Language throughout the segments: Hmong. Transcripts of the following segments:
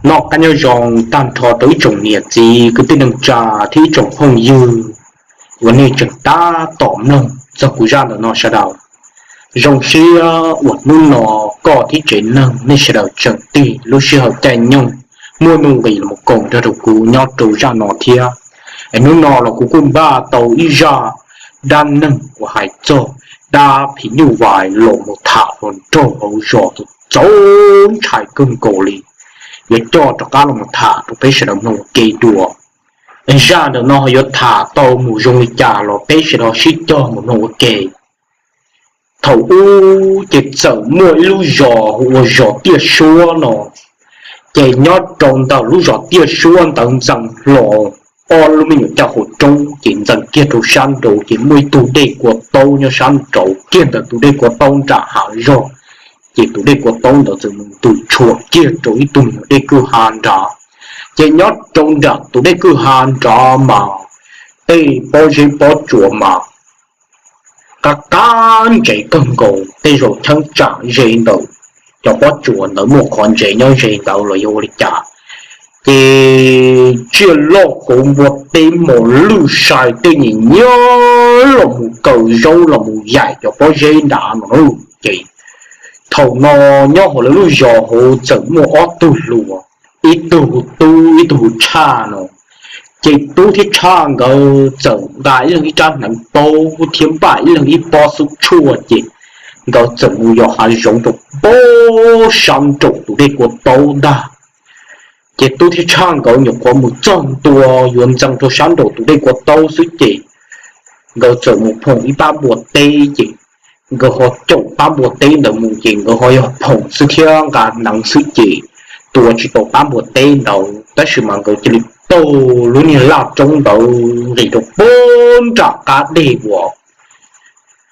Noj qab nyob zoo tag nrho rau ib tsoom niam txiv kwv tij neej tsa thiab ib tsoom phooj ywg uas nej tseem tab tom mloog txog kuv zaj ntawm no sawv daws. Zoo siab uas hnub no koj thiab tsev neeg nej sawv daws tseem tig lub sij hawm caij nyoog muaj nuj nqis los koom nrog rau kuv nyob rau zaj no thiab. Es hnub no los kuv kuj npaj tau ib zaj dab neeg uas hais txog dab phim nyuj vais los mus tham hluas nraug hauv zos txaus ntshai kawg nkaus li, yuav coj rov qab los mus tham rau peb sawv daws mloog ua ke dua. Zaj ntawm no ho yuav tham tau mus zoo li cas los peb sawv daws sib cog mus mloog ua ke. Thaum ub ces txawm muaj ib lub zos hu ua zos Tiaj Suab no, ces nyob rau ntawm lub zos Tiaj Suab ntawd ntxeev hlo ob lub me nyuam caj qhua roob ces ntxeev kiag rau sab nraud ces muaj ib tug dej kua taub nyob sab nraud kiag ntawm tus dej kua taub nram hav zog. Ces tus dej kua taub ntawd txawm mus ntws tshuam kiag rau ib tug me nyuam dej kwj ha nrad. Ces nyob rau nram tus dej kwj ha nrad mas tej pob zeb pob tsuas mas qab qab ntsev kawg nkaus, tej zaum cheeb tsam ze ntawm cov pob tsuas ntawd muaj qhov ntsev nyob ze ntawd los yog ua li cas. Ces tsiaj loj kauv npua teb mos lwj sai tej nyiam nyiab los mus kaw zaub los mus yaim cov pob zeb nrad no. Ces thaum no nyob hauv lawv lub zos hauv txawm muaj ob tug hluas, ib tug hu Tub ib tug hu Tshaj no. Ces Tub thiab Tshaj nkawd txawm nqa ib leeg ib rab hneev paub thiab npaj ib leeg ib pob xub tshuaj ces nkawd txawm mus yos hav zoov rau pem sab nraum tus dej kua taub ntag. Ces Tub thiab Tshaj nkawd nyuam qhuav mus txog ntua yuav ntxeev rau sab nraum tus dej kua taub xwb ces nkawd txawm mus phoom ib pab npua teb ces nkawd ho caum pab npua teb ntawd mus ces nkawd ho yog phoom xwb thiab nqa hneev xwb ces tua tsis tau pab npua teb ntawd tab sis mas nkawd cia li taug lub niag laj roob ntawd nqis rau pem nram qab dej uas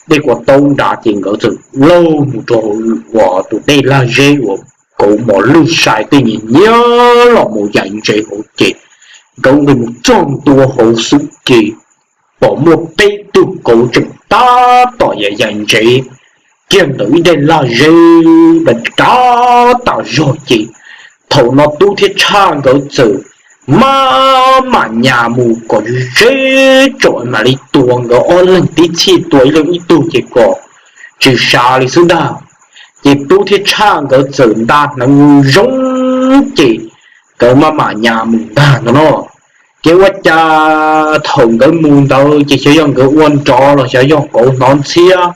dej kua taub nrad ces nkawd txawm laug mus rau uas tus dej lag zeb uas kauv mos lwj sai tej nyiam nyiab los mus yaim ntsev hauv ces nkawd nqis mus txog ntua hauv xwb ces pom muaj peb tug kauv tseem tab tom yaim yaim ntsev kiag ntawm ib daim lag zeb dav tas zog ces thaum no Tub thiab Tshaj nkawd txawm maj mam nyas mus kom ze ze tsom mam li tua nkawd ob leeg tib txhij tua ib leeg ib tug ces kom tsis sav li xwb ntag. Ces Tub thiab Tshaj nkawd txawm nta hneev zoo ces nkawd maj mam nyas mus ntag no no. Ces ua cas thaum nkawd mus ntawd ces xyov yog nkawd ua nrov los xyov yog kauv hnov ntxhiab,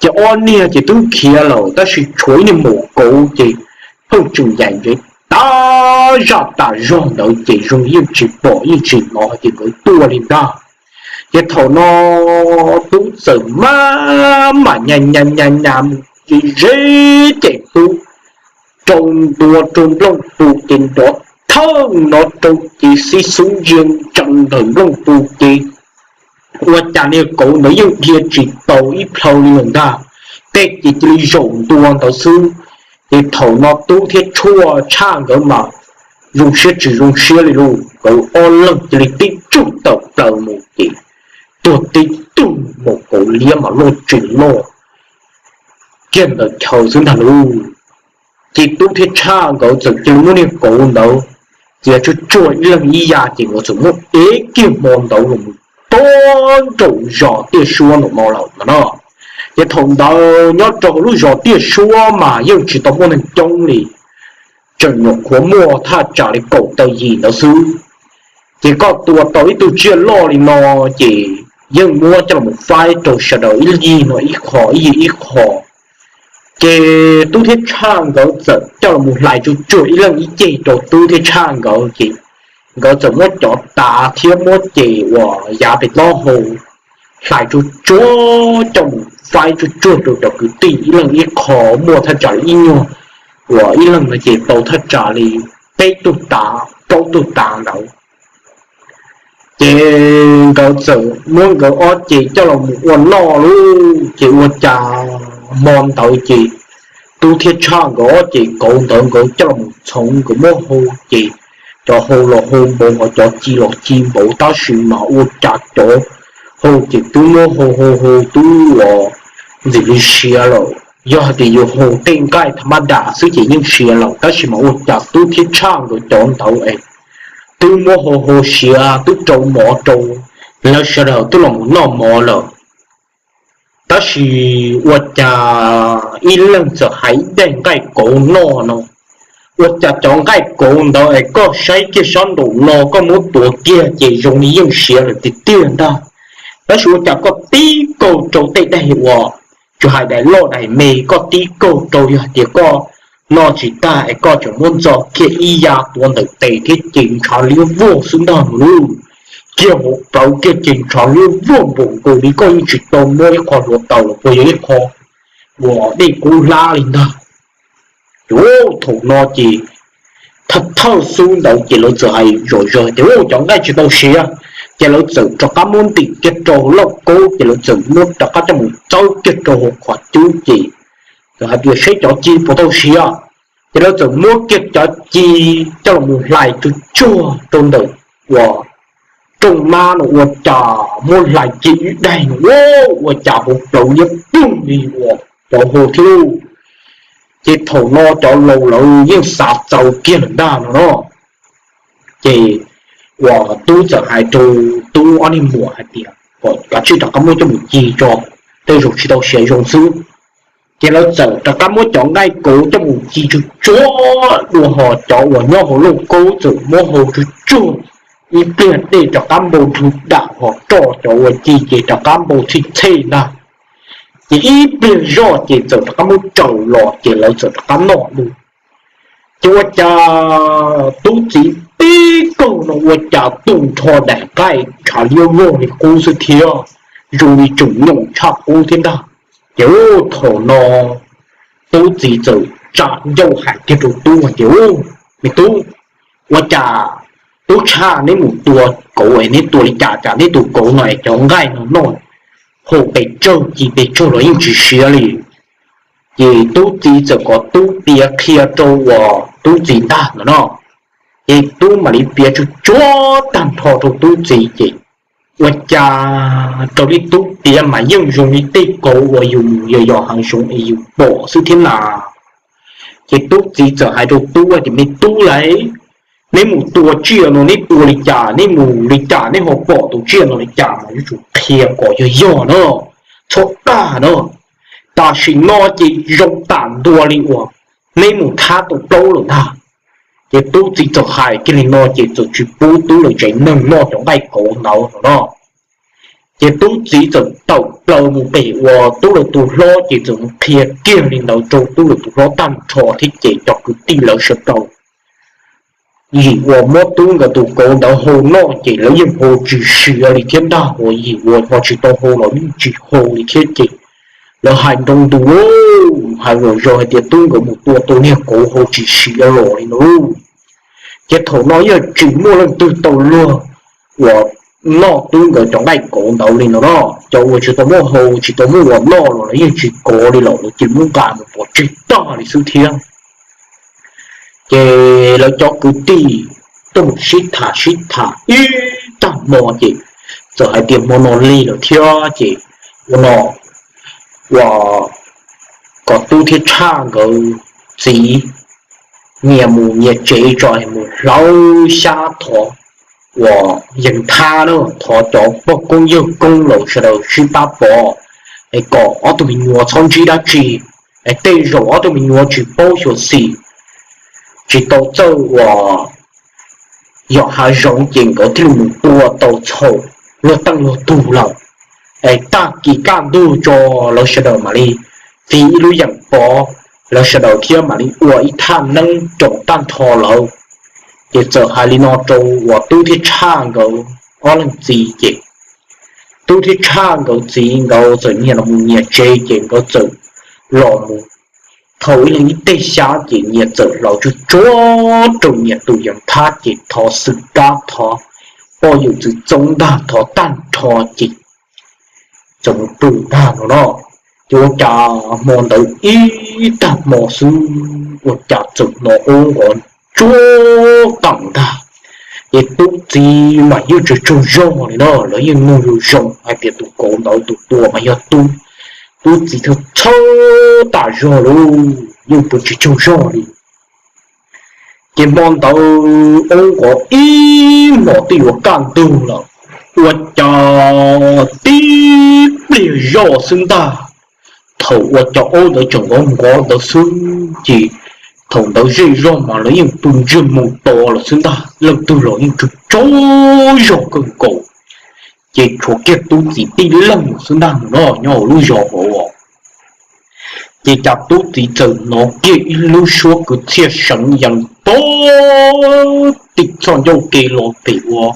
ces ob niag ces twb khiav lawm tab sis tshuav ib niag maum kauv ces pheej tseem yaim ntsev tas zaj tas zog ntawd ces zoo yeej tsis pom yeej tsis hnov ces nkawd tuaj li ntag. Ces thaum no Tub txawm maj mam nyas nyas nyas nyas mus ze ze ces Tub rau ntua rau nplooj pus ces nrov thawj no rau ces xib xub ntsia ntsees ntawm nplooj pus ces ua cas niag kauv ntawd yeej dhia tsis tau ib plhaw li lawm ntag, tej ces cia li zaum ntua ntawd xwb. Ces thaum no Tub thiab Tshaj nkawd mas zoo siab tsis zoo siab li lauj, nkawd ob leeg cia li tib tsuj tawm plaws mus ces tuag tib tug, maum kauv liab mas loj tsis loj kiag ntawd chaw xwb ntag lauj. Ces Tub thiab Tshaj nkawd txawm cia li muab niag kauv ntawd txiav tsuag tsuag ib leeg ib yav ces nkawd txawm muab ev kiag hmo ntawd los mus rau nraum zos Tiaj Suab nraum no lawm no. Ces thaum ntawd nyob rau hauv lub zos Tiaj Suab mas yeej tsis tau muaj neeg coob li, tseem nyuam qhuav muaj thaj tsam li kaum tawm yim ntawd xwb. Ces koj tua tau ib tug tsiaj loj li no ces yeej muab coj los faib rau sawv daws ib yig no ib qho ib yig ib qho. Ces Tub thiab Tshaj nkawd txawm coj los hlais tsuag tsuag ib leeg ib ceg rau Tub thiab Tshaj nkawd ces nkawd txawm muab cov tav thiab muab ces uas yav pem taub hau hlais tsuag tsuag coj mus faib tsuag tsuag rau cov kwv tij ib leeg ib qho, muaj thaj tsam li ib nyuag uas ib leeg no ces tau thaj tsam li peb tug tav plaub tug tav ntawd. Ces nkawd txawm muab nkawd ob ces coj los mus ua noj lauj. Ces ua cas hmo ntawd ces Tub thiab Tshaj nkawd ob ces kauv ntawd nkawd coj los txhoov nkawd muab hau ces cov hau los hau npaum ho cov ci los ci npaum tab sis mas ua cas cov hau ces twb muab hau hau hau twb uas ntxim li siav lawm. Yog hais tias yus hu tej nqaij tha mab das xwb ces yeej siav lawm, tab sis mas ua cas Tub thiab Tshaj nkawd cov ntawd es twb muab hu hu siav twb rau mov rau lawv sawv daws twb los mus noj mov lawm. Tab sis ua cas ib leeg txawm hais ib daim nqaij kauv noj no, ua cas cov nqaij kauv ntawd es koj saib kiag sab nraum no koj muab tuav kiag ces zoo li yeej siav lawm tiag tiag ntag. Tab sis ua cas koj tib kaug rau tej daim uas tsis hais daim loj daim me, koj tib kaug rau yog hais tias koj noj tsis tag es koj tseem muab ntxo kiag ib ya tuav ntawm tes thiab ces ntshav liab vog xwb ntag no lauj. Kiag hauv plawv kiag ces ntshav liab vog npaum nkaus li koj yeej tsis tau muab ib qho hluav taws los puas yog ib qho uas dej kub hlab li ntag. Ces thaum no ces thawj thawj xub ntawd ces lawv txawm hais zom zaws tias cov nqaij tsis tau siav, ces lawv txawm rov qab muab ntim kiag rau hauv lauj kaub ces lawv txawm muab rov qab coj mus txawb kiag rau hauv qhov cub ces txawm hais tias seb cov ci puas tau siav. Ces lawv txawm muab kiag cov ci coj los mus hlais tsuag tsuag rau ntawm uas rooj mab no ua cas muab hlais kiag ib daim no ua cas hauv plawv liab ploog li uas cov hu thiab lauj. Ces thaum no cov laus lawv yeej xav txaus kiag lawm ntag no no. Ces uas Tub txawm hais rau Tub ob niag muam hais tias kom kav tsij rov qab muab coj mus ci tso, tej zaum tsis tau siav zoo xwb. Ces lawv txawm rov qab muab cov nqaij kauv coj mus ci tsuag tsuag dua hos cov uas nyob hauv lauj kaub txawm muab hau tsuag tsuag, ib pliag dej rov qab npau nrhw dam hos roj cov uas ci ces rov qab npau txhij txhej ntag. Ces ib pliag zoj ces txawm rov qab muab raws los ces lawv txawm rov qab noj dua. Ces ua cas Tub txiv tib kaug no ua cas tu nrho daim nqaij ntshav liab vog li qub xwb thiab, zoo li tseem nyoos tshaj qub thiab ntag. Ces thaum no Tub txiv txawm tsa ncauj hais kiag rau Tub hais tias, Me Tub, ua cas Tub Tshaj neb mus tua kauv es neb tua li cas cas neb tua kauv no es cov nqaij no noj hau pes tsawg ci pes tsawg los yeej tsis siav li. Ces Tub txiv txawm kom Tub piav qhia rau uas Tub txiv ntag no no. Ces Tub mam li piav tsuag tsuag tag nrho rau Tub txiv ces ua cas raws li Tub piav mas yeej zoo li tej kauv uas yus mus yos yos hav zoov es yus pom xwb thiab na. Ces Tub txiv txawm hais rau Tub tias, Me Tub lauj, neb mus tua tsiaj no neb tua li cas, neb mus li cas neb ho pom tus tsiaj no li cas mas yuav tsum qhia kom yog yog na, txhob dag na. Tam sim no ces zoo tam ntua li uas neb mus thab tau plaub lawm ntag. Ces Tub txiv txawm hais kiag li no ces txawm tsis pub Tub lawv tsev neeg noj cov nqaij kauv ntawd no no. Ces Tub txiv txawm tawm plaws mus pem uas Tub lawv tus hlob ces txawm mus qhia kiag li ntawd rau Tub lawv tus hlob tag nrho thiab ces cov kwv tij lawv sawv daws yim uas muab Tub nkawd tus kauv ntawd hau noj ces lawv yeej hau tsis siav li thiab ntag, uas yim uas ho tsis tau hau los yeej tsis hau li thiab ces lawv hais nroo ntus, hais zom zaws hais tias Tub nkawd mus tua tau niag kauv hau tsis siav los li no. Ces thaum no yeej tsis muaj leej twg tau luag uas noj Tub nkawd cov nqaij kauv ntawd li no no. Cov uas tsis tau muaj hau tsis tau muaj uas noj los lawv yeej tsis kov li lawm, lawv cia li muab nqa mus pov tseg tag li xwb thiab. Ces lawv cov kwv tij tuaj mus sib tham sib tham ib tag hmo ces txawm hais tias hmo no lig lawm thiab ces ua no, uas kom Tub thiab Tshaj nkawd txiv nyias mus nyias tsev tso, mus hlawv xyab thov uas yees thab na, thov cov pog koob yawg koob laus sawv daws sib pab pov es kom ob tug me nyuam txhob ntsib dab tsi, es tej zaum ob tug me nyuam tsis paub xyuam xim, tsis tau txawj uas yos hav zoov ces nkawd thiaj li mus tua tau txhaum luag teej luag tug lawm. Es tag kis kaj ntug tso lawv sawv daws mam li fiv ib lub yeem pov, lawv sawv daws thiab mam li ua ib thaj neeb roos tag nrho lawm. Ces txawm hais li no rau uas Tub thiab Tshaj nkawd ob leeg txiv ces Tub thiab Tshaj nkawd txiv nkawd txawm nyias los mus nyias tsev ces nkawd txawm los mus thau ib leeg ib teg xyab ces nyias txawm hlawv tsuag tsuag rau nyias tus yees thab ces thov xwm kab thov poj yawm txwv txoob ntag thov tag nrho ces txawm mus pw ntag no no. Ces ua cas hmo ntawd ib tag hmo xwb ua cas txawm hnov ub nqov tsuag qees ntag. Ces Tub txiv mas yeej tsaug tsaug zog li no, lawv yeej mloog zoo zoo hais tias tus kauv ntawd tus tua mas yog Tub. Tub txiv txhawj txhawj tas zog lauj, yeej pw tsis tsaug zog li. Ces hmo ntawd ub, nkaus ib hmos twb yuav kaj ntug lawm, ua cas tib pliag zoj xwb ntag. Thaum ua cas ub ntawd tseem nkaus nkaus ntawd xwb ces thaum ntawd zej zog mas lawv yeej pw ntsiag mus to lawm xwb ntag, leej twg los yeej tsaug tsaug zog kawg nkaus. Ces tshuav kiag tub txiv tib leeg xwb ntag no nyob hauv lub zos hauv. Ces cas tub txiv txawm hnov kiag ib lub suab kwv txhiaj seev yees pag tim txoj ncauj ke los pem ua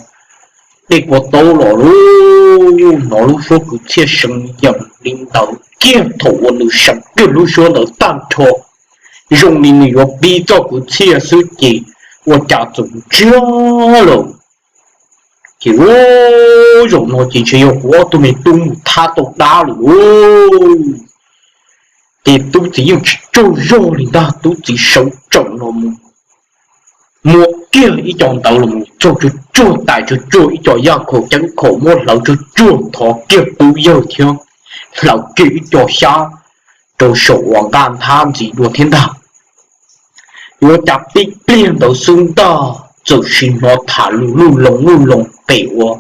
dej kua taub los lauj. Hnov lub suab kwv txhiaj seev yees li ntawd kiag thaum uas nws seev kiag lub suab ntawd tag nrho, zoo li nws yuav pib txoj kwv txhiaj xwb ces ua cas txawm ntsiag lawm. Ces ua, zaum no ces ntshe yog kuv ob tug me tub mus thab tau dab lawm lauj. Ces tub txiv yeej tsis tsaug zog li ntag, tub txiv sawv tsees los mus muab kiag ib co ntawd los mus txog tsuag tsuag tais tsuag tsuag ib co yaj khaum ceeb khaum muab hlawv tsuag tsuag thov kiag tub yawg thiab hlawv kiag ib co xyab rau saum uas nqaj nthab ntxiv dua thiab ntag. Ua cas tib pliag ntawd xwb ntag txawm sis hnov tham lus luj loo luj loo pem ua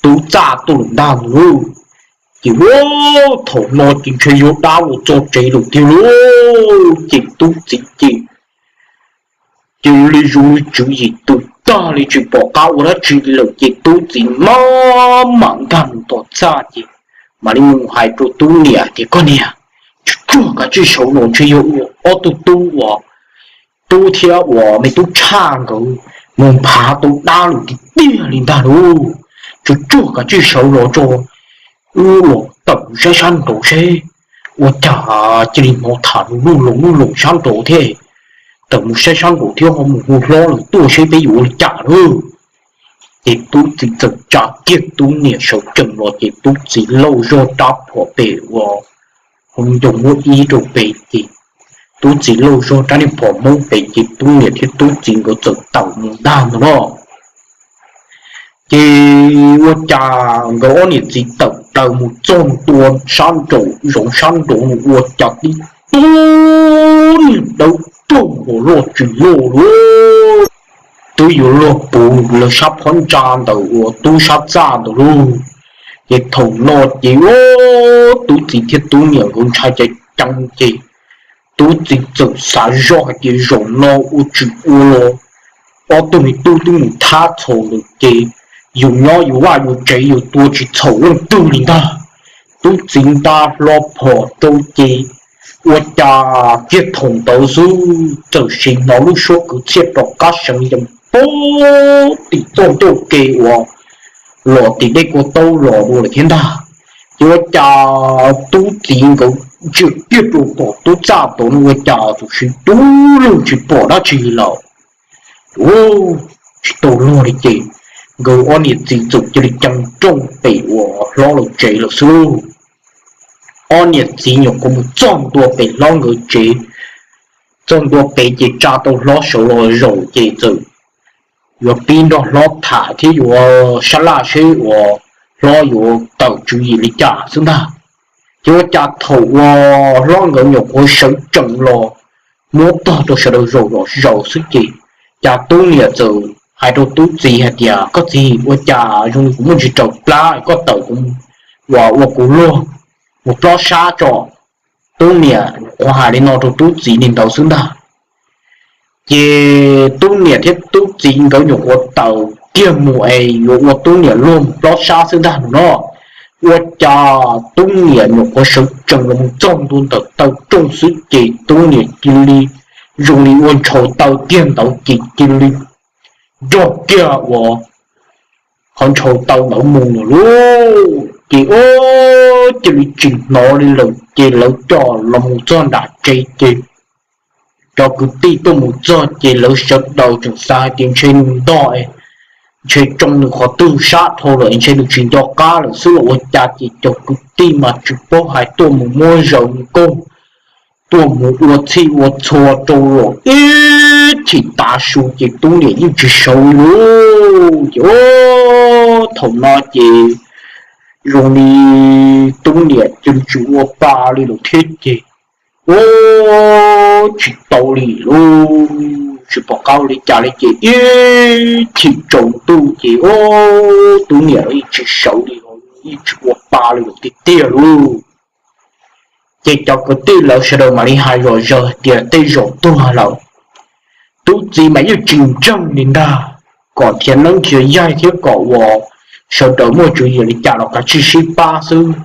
tub txaj tuaj lawm ntag lauj. Ces ua, thaum no ces ntshe yog dab los txog tsev lawm tiag lauj. Ces tub txiv ces cia li zoo li tswv yim tus tag li tsis pom qab ua dab tsi li lawm ces tub txiv maj mam nkag mus tom txaj ces mam li mus hais rau tub niam tias, koj niam, tsuag tsuag kav tsij sawv los ntshe yog ob tug tub uas tub thiab uas me tub tshaj nkawd mus nphav tau dab lawm tiag tiag li ntag lauj. Tsuag tsuag kav tsij sawv los tso, wb los tawm mus saib sab nraud seb. Ua cas cia li hnov tham lus luj loo luj loo sab nraud thiab. Tawm mus saib sab nraud thiab ho mus hu hlob lawm tuaj seb peb yuav ua li cas lauj. Ces tub txiv txawm tsa kiag tub niam sawv tsees los ces tub txiv lauj zog rab phom pem ua hauv ncoo muab ib rau pem ces tub txiv lauj zog rab niag phom hmoob pem ces tub niam thiab tub txiv nkawd txawm tawm mus ntag ntag no. Ces ua cas nkawd ob niam txiv tawm plaws mus txog ntua sab nraum zoov sab nraud ua cas tib tug niag dawb paug uas loj tsis loj lauj, twb yuav luag puv lawv sab phab ntsa ntawm uas tub sab txaj ntawd lauj. Ces thaum no ces tub txiv thiab tub niam nkawd ntshai ceev ceev ces tub txiv txawm xav zoj hais tias zaum no ua tsis ua los ob tug me tub twb mus thab txhaum lawm ces yus nyob yus vaj yus tsev yus tua tsis txhaum leej twg li ntag. Tub txiv nta hlo phom rau ces ua cas kiag thaum ntawd xwb txawm sim hnov lub suab kwv txhiaj rov qab seev yees pag tim txoj ncauj ke uas los tim dej kua taub los dua lawm thiab ntag. Ces ua cas tub txiv nkawd ntsia kiag rau tom tub txaj tod no ua cas txawm sim dub lug tsis pom dab tsi li lawm. Tsis tau luag li ces nkawd ob niam txiv txawm cia li cees rooj pem uas hlob lawv tsev lawm xwb lauj. Ob niam txiv nyuam qhuav mus txog ntua pem hlob nkawd tsev, txog ntua pem ces tsa tau hlob sawv los zaum ces txawm yuav pib nrog hlob tham thiab yuav sab laj seb uas hlob yuav tawm tswv yim li cas xwb ntag. Ces ua cas thaum uas hlob nkawd nyuam qhuav sawv tsees los muab tog rau sawv daws zaum los zaum xwb ces cas tub niam txawm hais rau tub txiv hais tias, koj txiv, ua cas zoo li kuv muaj ntsis raws plab, koj tawm kuv uas ua kuv luag mus plob sab tso. Tub niam nyuam qhuav hais li no rau tub txiv li ntawd xwb ntag. Ces tub niam thiab tub txiv nkawd nyuam qhuav tawm kiag mus es yuav ua tub niam luag mus plob sab xwb ntag no. Ua cas tub niam nyuam qhuav sawv tsees los mus txog ntua ntawm taw rooj xwb ces tub niam cia li zoo li ua ntshaus taw kiag ntawd ces cia li nrog kiag uas qhov ntshaus taw ntawd mus lawm lauj. Ces ua cia li tsis hnov li lawm ces lawv coj los mus txog nram tsev ces cov kwv tij tuaj mus txog ces lawv sawv daws tseem xav hais tias ntshe nws ntog, ntshe tsoo nws qhov twg sab dhau lawm ntshe nws tsis nco qab lawm xwb los ua cas ces cov kwv tij mas tsis paub hais tuaj mus muab zaws nkauj, tuaj mus ua txhij ua txhua rau los ib chim tav su ces tub niam yeej tsis sawv li lauj. Ces thaum no ces zoo li tub niam cia li tsis ua pa li lawm thiab ces, u, tsis tau li lauj, tsis pom qab ua li cas li ces ib chim tsaus ntuj ces, u, tub niam los yeej tsis sawv li, yeej tsis ua pa li lawm tiag tiag lauj. Ces cov kwv tij lawv sawv daws mam li hais zom zaws hais tias tej zaum tuag lawm, tub txiv mas yeej tsis ntseeg li ntag, kom nrhiav neeb nrhiav yaig thiab kom uas sawv daws muaj tswv yim li cas los kav tsij sib pab xwb.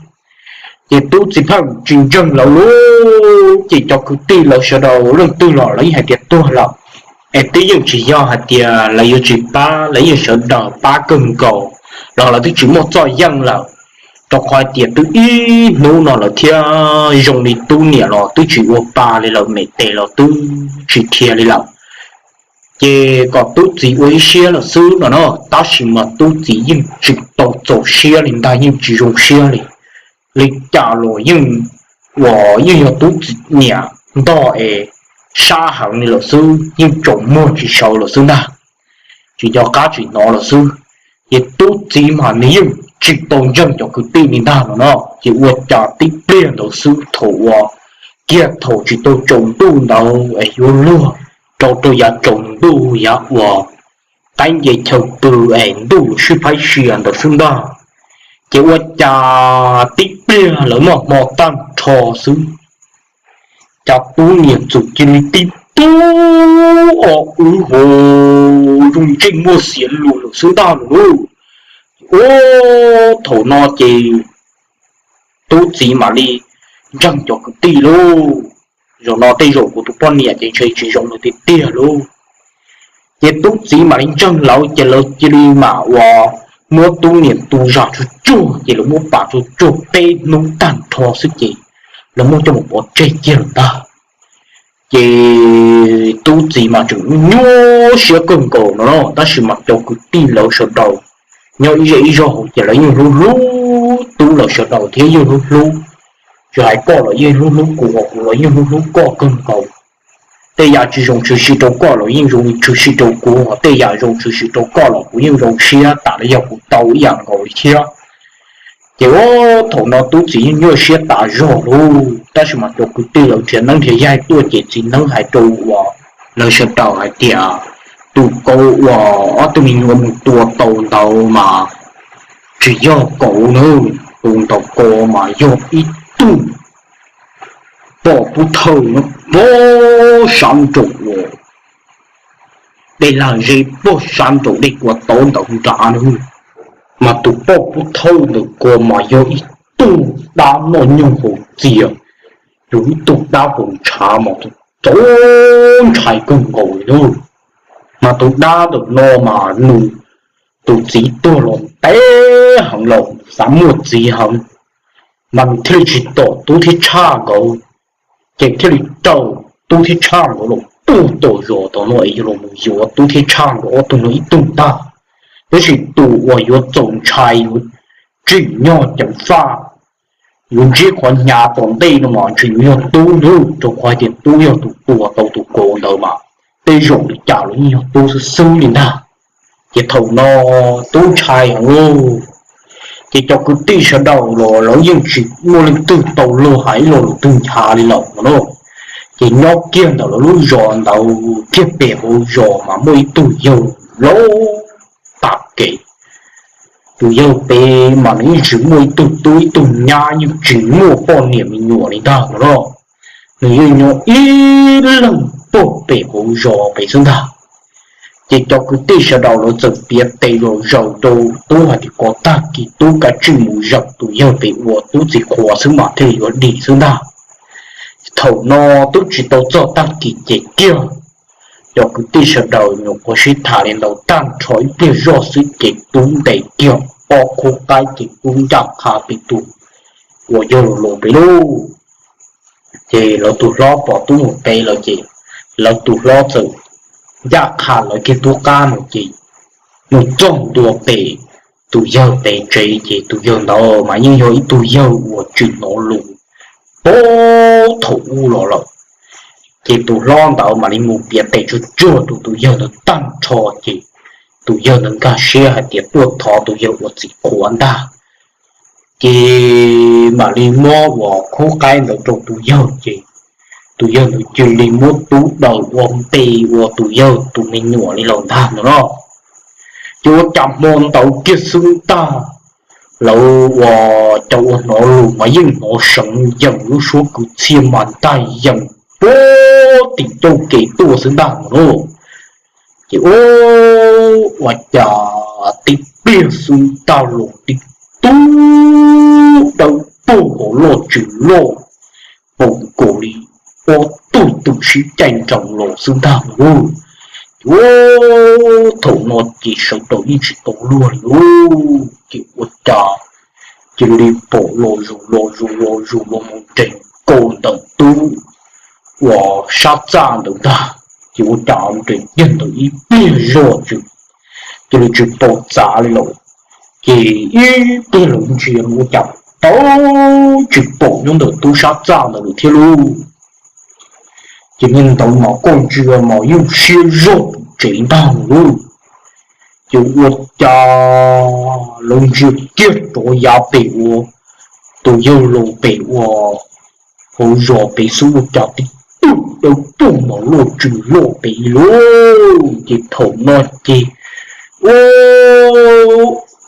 Ces tub txiv pheej tsis ntseeg lawv lauj. Ces cov kwv tij lawv sawv daws leej twg los lawv yeej hais tias tuag lawm, es twb yeej tsis yog hais tias lawv yuav tsis pab, lawv yeej sawv daws pab kawg nkaus los lawv twb tsis muaj txoj yeej lawm, rau qhov hais tias twb ib hnub no lawm thiab zoo li tub niam los twb tsis ua pa li lawm, me tes los twb tsis dhia li lawm. Ces kom tub txiv ua ib siab lawm xwb no na, tab sis mas tub txiv yeej tsis tau txaus siab li ntag, yeej tsis zoo siab li. Li cas los yeej, uas yeej yog tub txiv niam ntog es sab heev li lawm xwb, yeej tsaus muag tsis sawv lawm xwb ntag, tsis nco qab tsis hnov lawm xwb. Ces tub txiv mas nws yeej tsis tau ntseeg cov kwv tij li ntag no no, ces ua cas tib pliag ntawd xwb thaum uas kiag thaum tsis tau tsaus ntuj ntawd es yuav luag rau rau yav tsaus ntuj yav uas qaib nce chaw pw es ntuj sib phaib sia ntawd xwb ntag. Ces ua cas tib pliag lawv noj hmo tag nrho xwb, cas tub niam txawm cia li tib tug o wb ho zoo ntsej muag xiav lus lawm xwb ntag lauj. Ua, thaum no ces tub txiv mam li ntseeg cov kwv tij lauj. Zaum no tej zaum kuv tus poj niam ces ntshe tsis zoo lawm tiag tiag lauj. Ces tub txiv mam li ntseeg lawv ces lawv cia li mam uas muab tub niam tu zam tsuag tsuag ces lawv muab pam tsuag tsuag peb hnub tag nrho xwb ces lawv muab coj mus pov tseg kiag lawm ntag. Ces tub txiv mas tseem nyuaj siab kawg nkaus no, tab sis mas cov kwv tij lawv sawv daws nyob ib zej ib zog hauv ces lawv yeej hlub hlub tub lawv sawv daws thiab yeej hlub hlub, tsis hais koj los yeej hlub hlub kuv, kuv los yeej hlub hlub koj kawg nkaus. Tej yam tsis zoo tshwm sim rau koj los yeej zoo tshwm sim rau kuv, tej yam zoo tshwm sim rau koj los kuv yeej zoo siab tas li yog kuv tau ib yam nkaus li thiab. Ces ua, thaum no tub txiv yeej nyuaj siab tas zog lauj, tab sis mas cov kwv tij lawv nrhiav neeb nrhiav yaig tuaj ces txiv neeb hais rau uas lawv sawv daws hais tias tus kauv uas ob tug me nyuam mus tua tau ntawd mas tsis yog kauv na, tus ntawd ko mas yog ib tug poj pub thawj no, pog sab nraum uas dej lag zeb, pog sab nraum dej kua tau ntawd nrad na. Mas tus poj pub thawj ntawm ko mas yog ib tug dab noj nyoog haus txias, yog ib tug dab haus ntshav mas txaus ntshai kawg nkaus li. Mas tus dab ntawm no mas nws, tus txiv tuag los ntev heev los xav muaj txiv heev, mas nws thiaj li tsis tom tub thiab tshaj nkawd, ces thiaj li raws tub thiab tshaj nkawd los puag tom zos tom no es yog los mus yuav tub thiab tshaj nkawd ob tug no ib tug ntag. Tab sis tus uas yuav txaus ntshai yuav tsim nyog ceev faj, yuav ntsib qhov hnyav tom ntej no mas ntshe yuav yog tub ntag, rau qhov hais tias tub yog tus tua tau tus kauv ntawd mas tej zaum li cas los yeej yog tub xwb xwb li ntag. Ces thaum no tub ntshai heev lauj, ces cov kwv tij sawv daws los lawv yeej tsis muaj leej twg tau luag hais ib lo lus twg ncha li lawm no na. Ces nyob kiag ntawm lawv lub zos ntawd kiag pem hauv zos mas muaj ib tug yawg laus tas kev. Tus yawg pem mas nws yeej tsis muaj ib tug tub ib tug nyab, yeej tsis muaj poj niam me nyuam li ntag no na. Nws yeej nyob ib leeg pog pem hauv zos pem xwb ntag. Ces cov kwv tij sawv daws lawv txawm piav tes zom zaws rau tub hais tias kom tag kis tub kav tsij mus zaum tus yawg pem uas tub txiv qhuas xwb mas thiaj li yuav dim xwb ntag. Thaum no twb tsis tau txog tag kis ces kiag cov kwv tij sawv daws nyuam qhuav sib tham li ntawd tag nrho ib pliag zoj xwb ces tub ntes kiag ob khub qaib ces tub ncaj qha pem tus uas yawg laus pem lauj. Ces lawv tus hlob pom tub mus pem lawm ces lawv tus hlob txawm ncaj qha lawv kiag tub qab mus ces mus txog ntua pem tus yawg pem tsev ces tus yawg ntawd mas yeej yog ib tug yawg uas tsis hnov lus puag thaum ub los lawm. Ces tus hlob ntawd mam li mus piav tes tsuag tsuag rau tus yawg ntawd tag nrho ces tus yawg ntawd nkag siab hais tias tuaj thov tus yawg ua txiv qhuav ntag. Ces mam li muab uas khub qaib ntawd rau tus yawg ces tus yawg ntawd cia li muab tub daws ua npe ua tus yawg tus me nyuam li lawm ntag ntag no. Ces ua cas hmo ntawd kiag xwb ntag, lawv ua cas ua hnov lus mas yeej hnov seev yees, lub suab kwv txhiaj mas ntag yees puag tim ncauj kev tuaj xwb ntag no. Ces ua cas tib pliag xwb ntag los tib tug dawb paug hauv loj tsis loj, paum nkaus li ob tug twm sib caij nroos los xwb ntag lauj. Ces ua thaum no ces sawv daws yeej tsis tau luag li lauj. Ces ua cas cia li pom los zus los zus los zus los mus nres nkaus ntawm tub uas sab txaj ntawd ntag. Ces ua cas nres kiag ntawd ib pliag zoj tsis, cia li tsis pom txav li lawm. Ces ib pliag lawv ntsia ua cas tau tsis pom nyob ntawm tub sab txaj ntawd lawm thiab lauj. Ces niag ntawd mas koj ntsia mas yeej siab zog pum tsev ntag lauj. Ces ua cas lawv ntsia kiag rov yav pem ua tus yawg laus pem ua hauv zos pem xwb ua cas tib tug dawb paug mas loj tsis loj pem lauj. Ces thaum no ces ua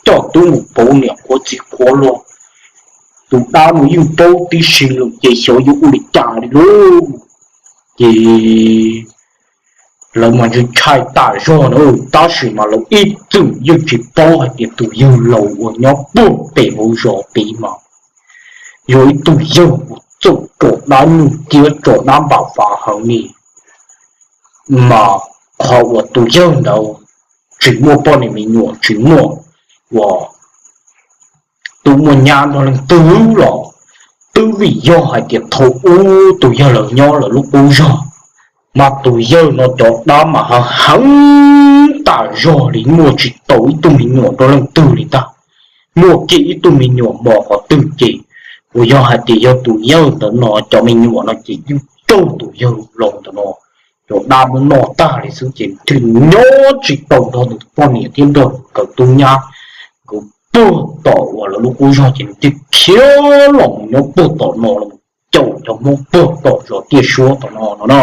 coj tub mus pauv niam qhuav txiv qhuav los, tus dab no yeej paub tib si lawm ces xyov yuav ua li cas li lauj. Ces lawv mas ntshai ntshai tas zog na, tab sis mas lawv ib txwm yeej tsis paub hais tias tus yawg laus uas nyob puag pem hauv zos pem mas yog ib tug yawg uas txawj tso dab nyuj ciab tso dab npam fav heev li. Mas qhov uas tus yawg ntawd tsis muaj poj niam me nyuam tsis muaj uas tub muaj nyab nrog leej twg los twb vim yog hais tias thaum ub tus yawg laus nyob lawv lub qub zog, mas tus yawg no cov dab mas heev heev tas zog li, muaj tsis tau ib tug me nyuam nrog leej twg li ntag. Muaj kiag ib tug me nyuam mos qhov twg ces uas yog hais tias yog tus yawg ntawd no cov me nyuam no ces yeej raug tus yawg laus ntawm no cov dab muab noj tag li xwb ces nws thiaj nyob tsis tau nrog nws poj niam thiab nrog nkawd tub nyab. Nkawd puag tom uas lawv lub qub zog ces nws thiaj khiav los mus nyob puag tom no los caum cov Hmoob puag tom zos Tiaj Suab tom no no no.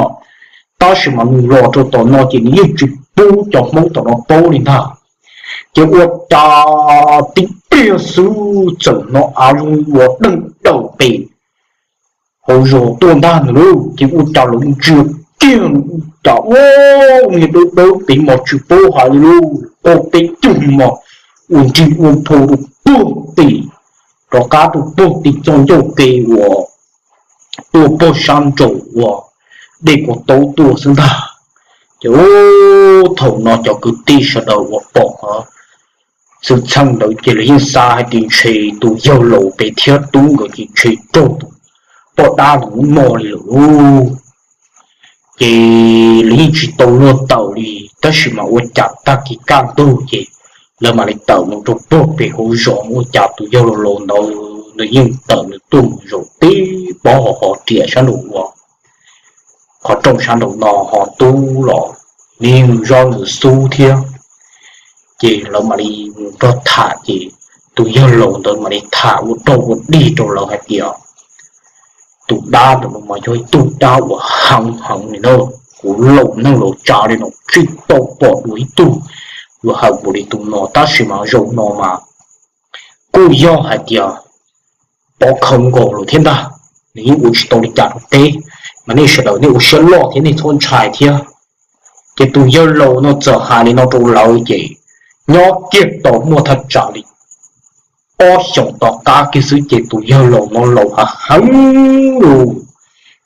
Tab sis mas nws los rau tom no ces nws yeej tsis pub cov Hmoob tom no paub li ntag. Ces ua cas tib pliag xwb txawm hnov av zoo ua deej daws pem hauv zos tuaj ntag nws lauj. Ces ua cas lawv ntsia kiag ua cas ua niag dawb dawb pem mas tsis paub hais li lauj, qaug peb cug mos ua nrig ua nphau rau puag tim, rov qab rau puag tim txoj ncauj ke uas tuaj puag sab nraum uas dej Kaus Taub tuaj xwb ntag. Ces thaum no cov kwv tij sawv daws uas pom qhov xwm txheej ntawd ces lawv yeej xav hais tias ntshe tus yawg laus pem thiab tub nkawd ces ntshe raug tus poj dab ntawd muab noj li lawm lauj. Ces lawv yeej tsis tau luag tawm li, tab sis mas ua cas tag kis kaj ntug ces lawv mam li tawm mus rau puag pem hauv zos, ua cas tus yawg laus laus ntawd nws yeej tawm nws tuaj mus zaum tib pob ho ho riam sab nraum uas qhov rooj sab nraum no ho tub los nws yeej zov nws xub thiab. Ces lawv mam li mus nrog tham ces tus yawg laus ntawd mam li tham ua rog ua dig rau lawv hais tias tus dab ntawm no mas yog ib tug dab uas heev heev li na. Kuv laus neeg laus tsav li no tsis tau pom dua ib tug uas heev npaum li tus no, tab sis mas zaum no mas kuj yog hais tias pov khawv nkaus lawm thiab ntag. Nws yeej ua tsis tau li cas rau peb, mas nej sawv daws nej ua siab loj thiab nej txhob ntshai thiab. Ces tus yawg laus no txawm hais li no rau lawv ces nyob kiag tau muaj thaj tsam li ob xyoos tom qab kiag xwb ces tus yawg laus no laus heev heev lawm.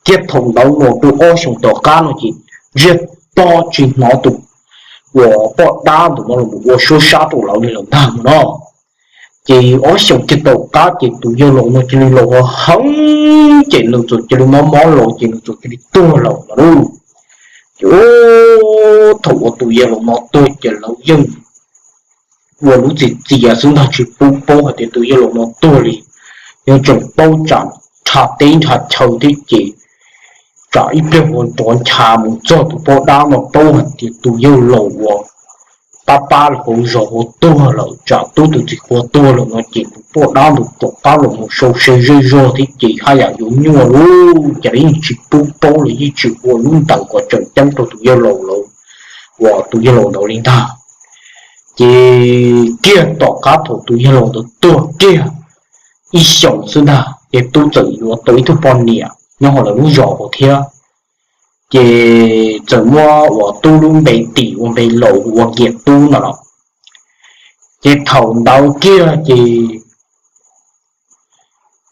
Thiab thaum ntawd los rau ob xyoos tom qab no ces ntsiag to tsis hnov tus uas poj dab ntawm no los ua suab sab rau lawv li lawm ntag no. Ces ob xyoos kiag tom qab ces tus yawg laus no cia li laus heev ces nws txawm cia li mob mob los ces nws txawm cia li tuag lawm no lauj. Ces thaum uas tus yawg laus no tuag ces lawv yeej ua lub txiv txias xwb ntag, tsis pub paub hais tias tus yawg laus no tuag li. Yeej tseem paub tsam nrha teb nrha chaw thiab ces tsam ib pliag ua rov ncha mus txog tus poj dab no paub hais tias tus yawg laus uas pab pab li hauv zos ua tuag lawm, tsam tub tus txiv qhua tuag lawm no ces tus poj dab ntawd rov qab los mus sau se zej zog thiab ces haj yam yuav nyuaj lawm, cas los yeej tsis pub paub los yeej tsis ua lub ntaws kom tseem ceeb rau tus yawg laus lawm, uas tus yawg laus ntawd li ntag. Ces kiag tom qab thaum tus yawg laus ntawd tuag kiag ib xyoos xwb ntag ces tub txawm yuav tau ib tug poj niam nyob hauv lawv lub zos hauv thiab. Ces txawm muab uas tub lub npe tim ua npe laus ua Nkias Tub no los. Ces thaum ntawd kiag ces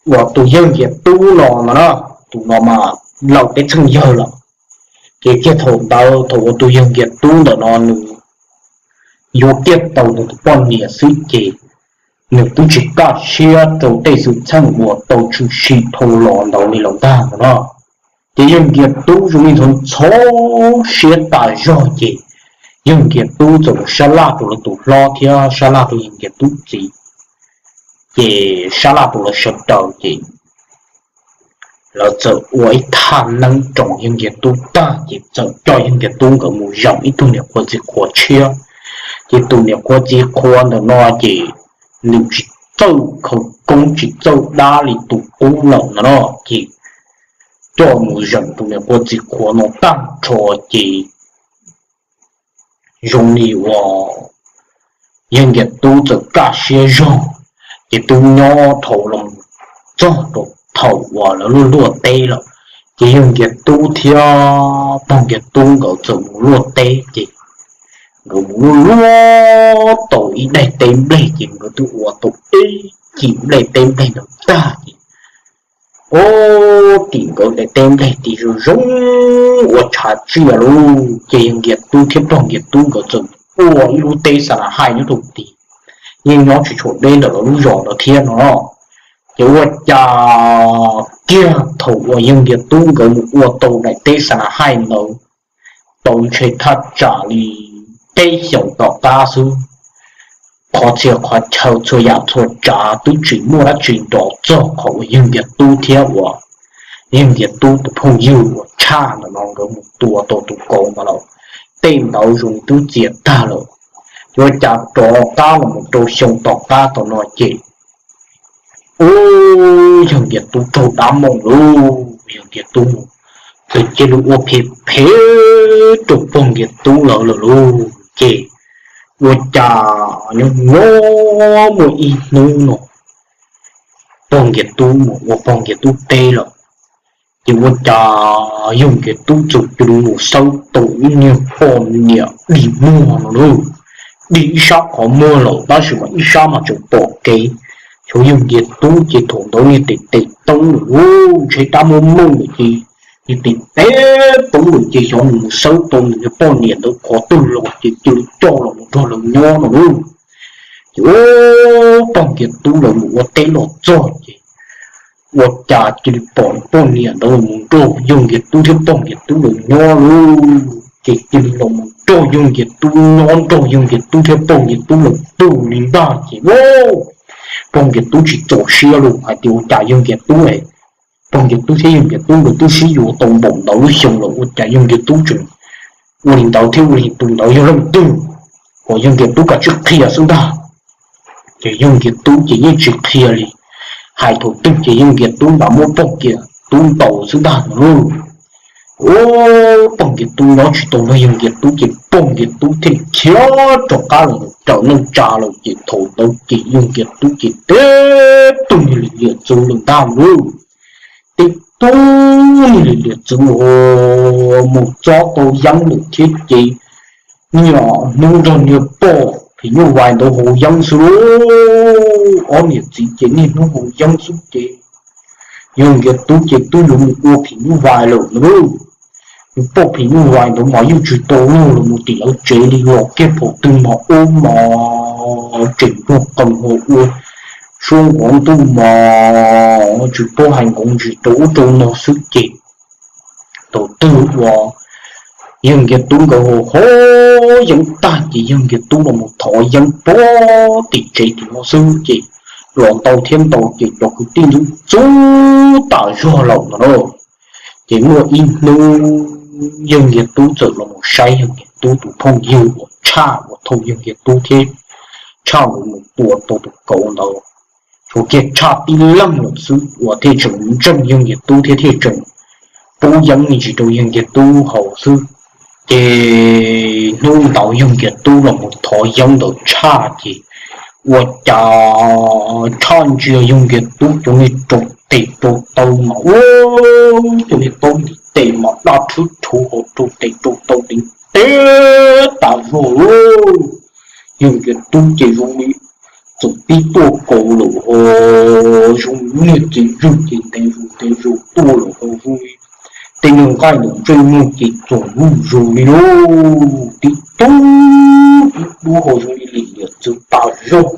uas tus yawg Nkias Tub no no na, tus no mas laus peb txheej yawg lawm. Ces kiag thaum ntawd thaum uas tus yawg Nkias Tub ntawm no nws yuav kiag tau nws tus poj niam xwb ces nws twb tsis kaj siab rau tej xwm txheej uas tau tshwm sim dhau los ntawd li los ntag no na. Ces yawg Nkias Tub zoo li ntxhov ntxhov siab tas zog ces yawg Nkias Tub txawm mus sab laj rau lawv tus hlob thiab sab laj rau yawg Nkias Tub txiv, ces sab laj rau lawv sawv daws ces lawv txawm ua ib thaj neeb roos yawg Nkias Tub tag ces txawm coj yawg Nkias Tub nkawd mus zeem ib tug niam qhuav txiv qhuav tshiab. Ces tus niam qhuav txiv qhuav ntawm no ces nws tsis txawj khawv koob tsis txawj dab li tus qub lawm no na, ces coj mus zeem tus niam qhuav txiv qhuav no tag nrho ces zoo li uas yawg Nkias Tub txawm kaj siab zog, ces twb nyob dhau los txog rau thaum uas lawv luaj luaj teb lawm. Ces yawg Nkias Tub thiab pog Nkias Tub nkawd txawm mus luaj teb ces nkawd mus luaj luaj tau ib daim teb nplej ces nkawd twb ua tau ib cim nplej teb nplej ntawd tag ces ua tim nkawd daim teb nplej tim zoo zoo ua tshav tsiaj lauj. Ces yawg Nkias Tub thiab pog Nkias Tub nkawd txawm ua ib lub teb xa na haij nyob rau tid, yeej nyob tsis tshua deb ntawm lawv lub zos ntawd thiab no. Ces ua cas kiag thaum uas yawg Nkias Tub nkawd mus ua tau daim teb xa na haij ntawd tau ntshe thaj tsam li peb xyoos tom qab xwb, qhov txhia qhov chaw txhua yam txhua tsav twb tsis muaj dab tsi nrov txog qhov uas yawg Nkias Tub thiab uas yawg Nkias Tub tus phooj ywg uas tshaj ntawm no nkawd mus tua tau tus kauv ntawd lawm. Tej ntawd zoo twb txias tag lawm. Ua cas rov qab los mus rau xyoo tom qab tom no ces ub, yawg Nkias Tub raug dab mooj lauj. Yawg Nkias Tub mus txawm cia li ua phem phem rau pog Nkias Tub lawv lawm lauj. Ces ua cas nyob nyob muaj ib hnub no pog Nkias Tub mus ua pog Nkias Tub teb lawm, ces ua cas yawg Nkias Tub txawm cia li mus xawb tau ib niag poj niam dig muag no lauj. Dig ib sab qhov muag lawm tab sis mas ib sab mas tseem pom kev. Xyov yawg Nkias Tub ces thaum ntawd niag tes tes toob lawm lauj, ntshe dab muab mooj lawm ces niag tes tes toob lawm ces xyov nws mus xawb tau nws niag poj niam ntawd qhov twg los ces cia li coj los mus nrog lawv nyob no lauj. Ces ub, pog Nkias Tub lawv mus ua teb los txog ces ua cas cia li pom poj niam ntawd los mus nrog yawg Nkias Tub thiab pog Nkias Tub lawv nyob lauj. Ces cia li los mus nrog yawg Nkias Tub nyob nrog yawg Nkias Tub thiab pog Nkias Tub lawv pw li ntag ces ub, pog Nkias Tub tsis txaus siab lauj hais tias ua cas yawg Nkias Tub, pog Nkias Tub thiab yawg Nkias Tub nkawd twb sib yuav tau npaum ntawd lub xyoo lawm ua cas yawg Nkias Tub tseem ua li ntawd thiab ua li tus ntawd yog leej twg, kom yawg Nkias Tub kav tsij qhia xwb ntag. Ces yawg Nkias Tub ces yeej tsis qhia li, hais thaum twg ces yawg Nkias Tub nrad muab pog Nkias Tub ntaus xwb ntag no lauj. Ub, pog Nkias Tub nyob tsis tau nrog yawg Nkias Tub ces pog Nkias Tub thiaj li khiav rov qab los raws neej tsa lawm ces thaum ntawd ces yawg Nkias Tub ces teb tug niag li liam txwv lawm ntag lauj. Teb tug niag li liam txwv mus txob tau yeeb lawm thiab ces niaj hnub nrog niag poj phim nyuj vais ntawd haus yeeb xwb lauj. Ob niam txiv ces niaj hnub haus yeeb xwb ces yawg Nkias Tub ces twb yuav mus ua phim nyuj vais lawm no lauj. Niag poj phim nyuj vais ntawd mas yeej tsis tau luag los mus tim lawv tsev li, los kiag thaum twg mas ub mas tseem muag qees ho ua suab nqov ntuj mas tsis paub hais nqov ntsis rau ub rau no xwb ces thaum twg uas yawg Nkias Tub nkawd haus haus yeeb tag ces yawg Nkias Tub los mus thov yeeb puag tim tsev tim no xwb ces los ntau thiab ntau ces cov kwv tij ntxub ntxub tas zog lawm no lauj. Ces muaj ib hnub yawg Nkias Tub txawm los mus saib yawg Nkias Tub tus phooj ywg uas Tshaj uas thauj yawg Nkias Tub thiab Tshaj nkawd mus tua tau tus kauv ntawd. Tshuav kiag Tshaj tib leeg lawm xwb uas thiaj tseem ntseeg yawg Nkias Tub thiab thiaj tseem pub yeeb me ntsis rau yawg Nkias Tub haus xwb. Ces hnub ntawd yawg Nkias Tub los mus thov yeeb ntawm Tshaj ces ua cas Tshaj ntsia yawg Nkias Tub cov niag rau tes rau taw mas ua cov niag taub ntiv tes mas daj rhwb rhuv hauv rau tes rau taw ntev ntev tas zog lauj. Yawg Nkias Tub ces zoo li txawm pib tuaj kaus lawm ho zoo li niag txiv zwg ces ntev zus ntev zus tuaj lawm ho zoo li tej nyuag nqaij ntawm ntsej muag ces txoom luj zus li lauj, tib tug tib dub ho zoo li lim liam txwv tas zog.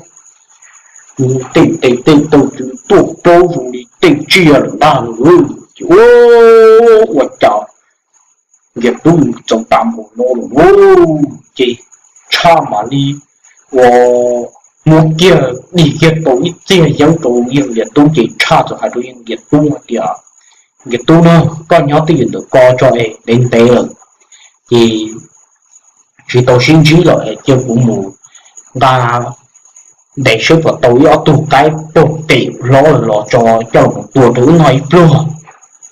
Tej tes tej taw txwv tuaj plaub zoo li tej tsiaj lawm ntag lauj. Ces ua cas Nkias Tub txaus tas npaum no lawm lauj, ces Tshaj mam li ua muab kiag dig kiag tau ib txiag yeeb rau yawg Nkias Tub ces Tshaj txawm hais rau yawg Nkias Tub hais tias, Nkias Tub na, koj nyob twj ywm ntawm ko tso es ntev ntev lawm ces tsis tau sib ntsib lawm es cia kuv mus nqa ntes saib puas tau ib ob tug qaib pog pem hlob lawm los tso coj los tua rau wb noj ib pluag,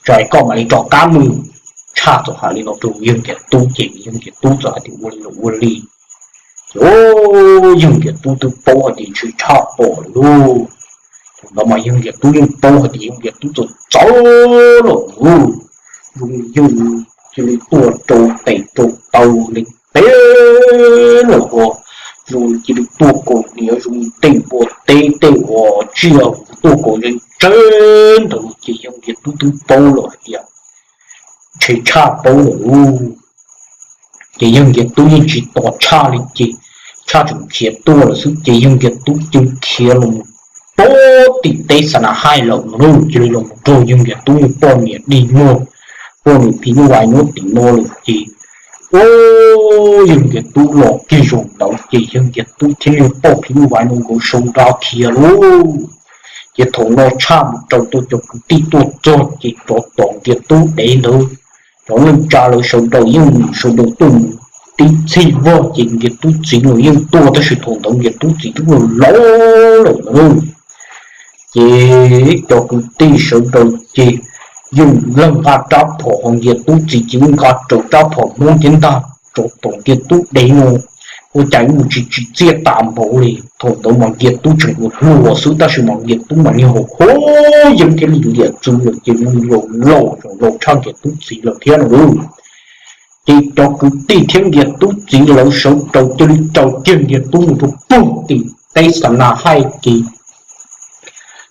tso es koj mam li rov qab mus. Tshaj txawm hais li no rau yawg Nkias Tub ces yawg Nkias Tub txawm hais tias ua li los ua li. Ces yawg Nkias Tub twb paub hais tias ntshe Tshaj pom lawm lauj. Thaum ntawd mas yawg Nkias Tub yeej paub hais tias yawg Nkias Tub txawm txawv lawm lauj, zoo yawg cia li tuaj rau tes rau taw ntev ntev lawm ho zoo cia li tuaj kaus hniav zoo tej npua teb tej uas tsiaj tuaj kaus ze ntsev ntawd ces yawg Nkias Tub twb paub lawm hais tias ntshe Tshaj paub lawm lauj. Ces yawg Nkias Tub yeej tsis tos Tshaj li ces Tshaj tseem khiav tuaj lawm xwb ces yawg Nkias Tub cia li khiav los mus pem tim teb Xa Na Haij lawm no lauj, cia li los mus nrog yawg Nkias Tub niag poj niam dig muag, poj niam phim nyuj vais nyob tim no lawm ces ua yawg Nkias Tub los kiag zaum ntawd ces yawg Nkias Tub thiab niag poj phim nyuj vais no nkawd sau nra khiav lauj. Ces thaum no Tshaj mus raws tau cov kwv tij tuaj txog ces rov tom Nkias Tub dev ntawd, cov neej tsa lawv sawv daws yeej sawv daws tuaj mus tib txhij vog ces Nkias Tub txiv los yeej tuaj tab sis thaum ntawd Nkias Tub txiv twb laus laus lawm na. Ces cov kwv tij sawv daws ces yeej leej nqa rab phom ho Nkias Tub txiv ces yeej nqa raws rab phom Hmoob thiab ntag rov tom Nkias Tub dev no. Ua cas mus tsis tsim txiaj tas npaum li, thaum ntawd mas Nkias Tub tseem ua hluas xwb tab sis mas Nkias Tub mas niag haus huab yeeb thiab lim liam txwv lawm ces mus laus laus tshaj Nkias Tub txiv lawm thiab no lauj. Ces cov kwv tij thiab Nkias Tub txiv lawv sawv daws cia li raws kiag Nkias Tub mus rau puag tim teb Xa Na Haij ces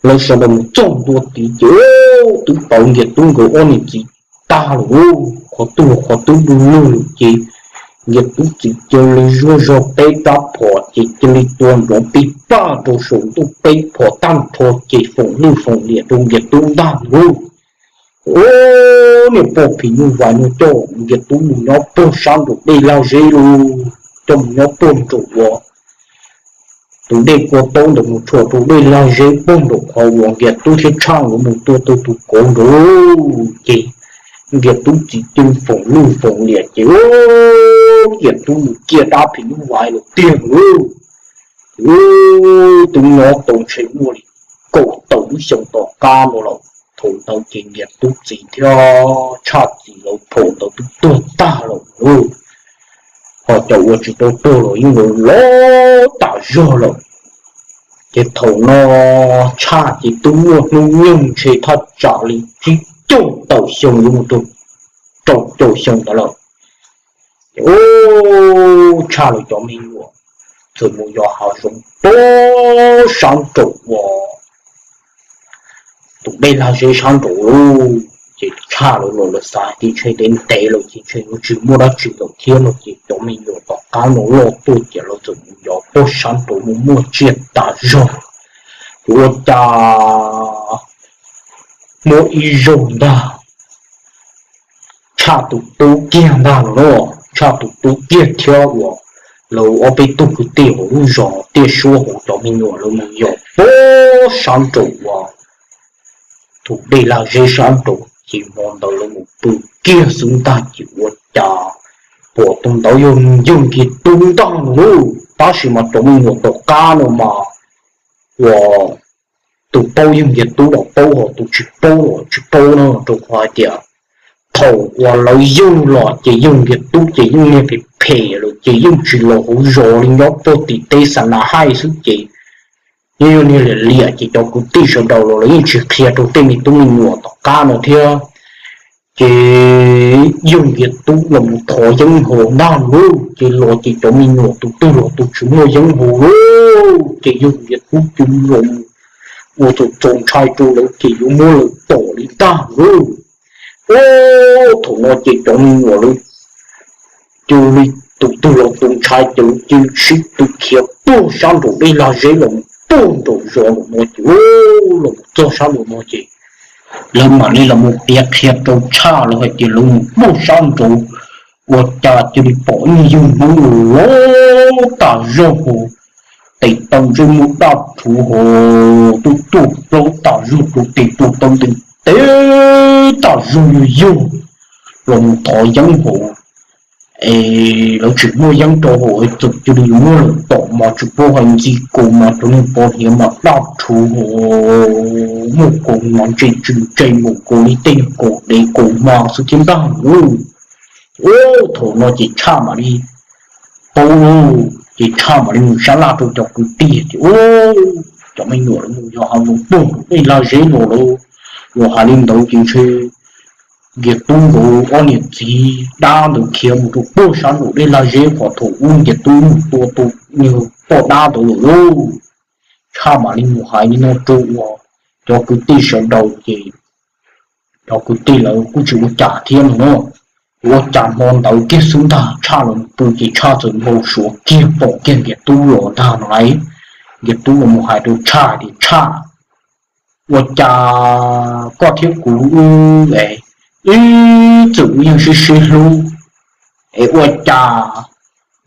lawv sawv daws mus txog ntua tid ces twb pom Nkias Tub nkawd ob niam txiv tag lawm, qhov twg los qhov twb du lug lawm ces Nkias Tub txiv cia li zuaj zog peb rab phom ces cia li tua nrov pij paj rau saum ntuj peb phom tag nrho ces foom lwj foom liam rau Nkias Tub ntag lauj. Ub, niag poj phim nyuj vais no coj Nkias Tub mus nyob puag sab nraum dej lag zeb lauj, coj mus nyob puag nraum uas tus dej kua taub ntawd mus rhuav rau dej lag zeb puag nraum qhov uas Nkias Tub thiab Tshaj nkawd mus tua tau tus kauv nraud lauj. Ces Nkias Tub txiv cia li foom lwj foom liam ces Nkias Tub mus ciaj dab phim nyuj vais lawm tiag lauj. Ces twb nyob tau ntshe muaj li kaum tawm lub xyoo tom qab no lawm. Thaum ntawd ces Nkias Tub txiv thiab Tshaj txiv lawv thaum ntawd twb tuag tag lawm lauj. Ho cov uas tsis tau tuag los yeej laus laus tas zog lawm. Ces thaum no Tshaj ces twb muaj hnub nyoog ntshe thaj tsam li tsib caug tawm xyoo yuav mus rau rau caum xyoo ntawd lawm. Ces ub, Tshaj lawv cov me nyuam txawm mus yos hav zoov puag sab nraum uas tus dej lag zeb sab nraud lauj. Ces Tshaj lawv los lawv xav tias ntshe ntev ntev lawm ces ntshe yuav tsis muaj dab tsi lawm thiab no ces cov me nyuam tom qab no loj tuaj ces lawv txawm mus yos puag sab nraud mus muaj tsiaj tas zog. Ces ua cas muaj ib zaug ntag, Tshaj tus tub kiag ntag los, Tshaj tus tub kiag thiab uas lawv ob peb tug kwv tij hauv lub zos Tiaj Suab hauv cov me nyuam lawv mus yos puag sab nraum uas tus dej lag zeb sab nraud ces hmo ntawd lawv mus pw kiag xwb ntag ces ua cas pom tus ntawd yog yawg Nkiag Tub ntag no lauj. Tab sis mas cov me nyuam tom qab no mas uas tus paub yawg Nkiag Tub los paub, ho tus tsis paub los tsis paub no, rau qhov hais tias thaum uas lawv yug los ces yawg Nkiag Tub ces yeej niag phem phem lawm ces yeej tsis los hauv zos li, nyob puag tim teb xa na haij xwb ces yeej yog niag liam liam ces cov kwv tij sawv daws los lawv yeej tsis qhia rau tej me tub me nyuam tom qab no thiab. Ces yawg Nkiag Tub los mus thov yeeb haus ntag lauj, ces los ces cov me nyuam tus twg los tus tsis muaj yeeb haus lauj, ces yawg Nkiag Tub cia li los mus ua txaus ntshai rau lawv ces yuav muab lawv tom li ntag lauj. Ub, thaum no ces cov me nyuam lawv cia li tus twg los tus ntshai ces lawv cia li sib tw khiav puag sab nraum dej lag zeb los mus puag nraum zos lawm no ces, los mus txog sab nraum no ces lawv mam li los mus piav qhia rau Tshaj lawv hais tias lawv mus puag sab nraud ua cas cia li pom ib yawg Hmoob loj tas zog hos, tes taw ntsej muag daj rhuv hos, tuaj tuaj plaub tas zog rau tes tuaj taw ntees tes tas zog yog yog los mus thov yeeb hos. Es lawv tsis muaj yeeb rau hos es txawm cia li muab lawv tom mas tsis paub hais ntxi kaus mas cov niag pov hniav mas daj rhuv hos, muaj kaus mas ntse tsw ntse mus kaus li tej niag kaus dev kaus hma xwb thiab ntag lauj. Ub, thaum no ces Tshaj mam li paub lauj, ces Tshaj mam li mus sab laj rau cov kwv tij tias, Ub, cov me nyuam lawv mus yos hav zoov puag nraum dej lag zeb no lauj. Yog hais li ntawd ces ntshe Nkiag Tub nkawd ob niam txiv dab ntawd khiav mus rau puag sab nraum dej lag zeb qhov thaum ub Nkiag Tub mus tua tus niag poj dab ntawd lawm lauj. Tshaj mam li mus hais li no rau uas cov kwv tij sawv daws ces cov kwv tij lawv kuj tsis ua cas thiab no na. Ua cas hmo ntawd kiag xwb ntag Tshaj los pw ces Tshaj txawm npau suav kiag pom kiag Nkiag Tub los ntag no lauj. Nkiag Tub los mus hais rau Tshaj tias, Tshaj, ua cas koj thiab kuv wb es ib txwm wb yeej sib sib hlub, es ua cas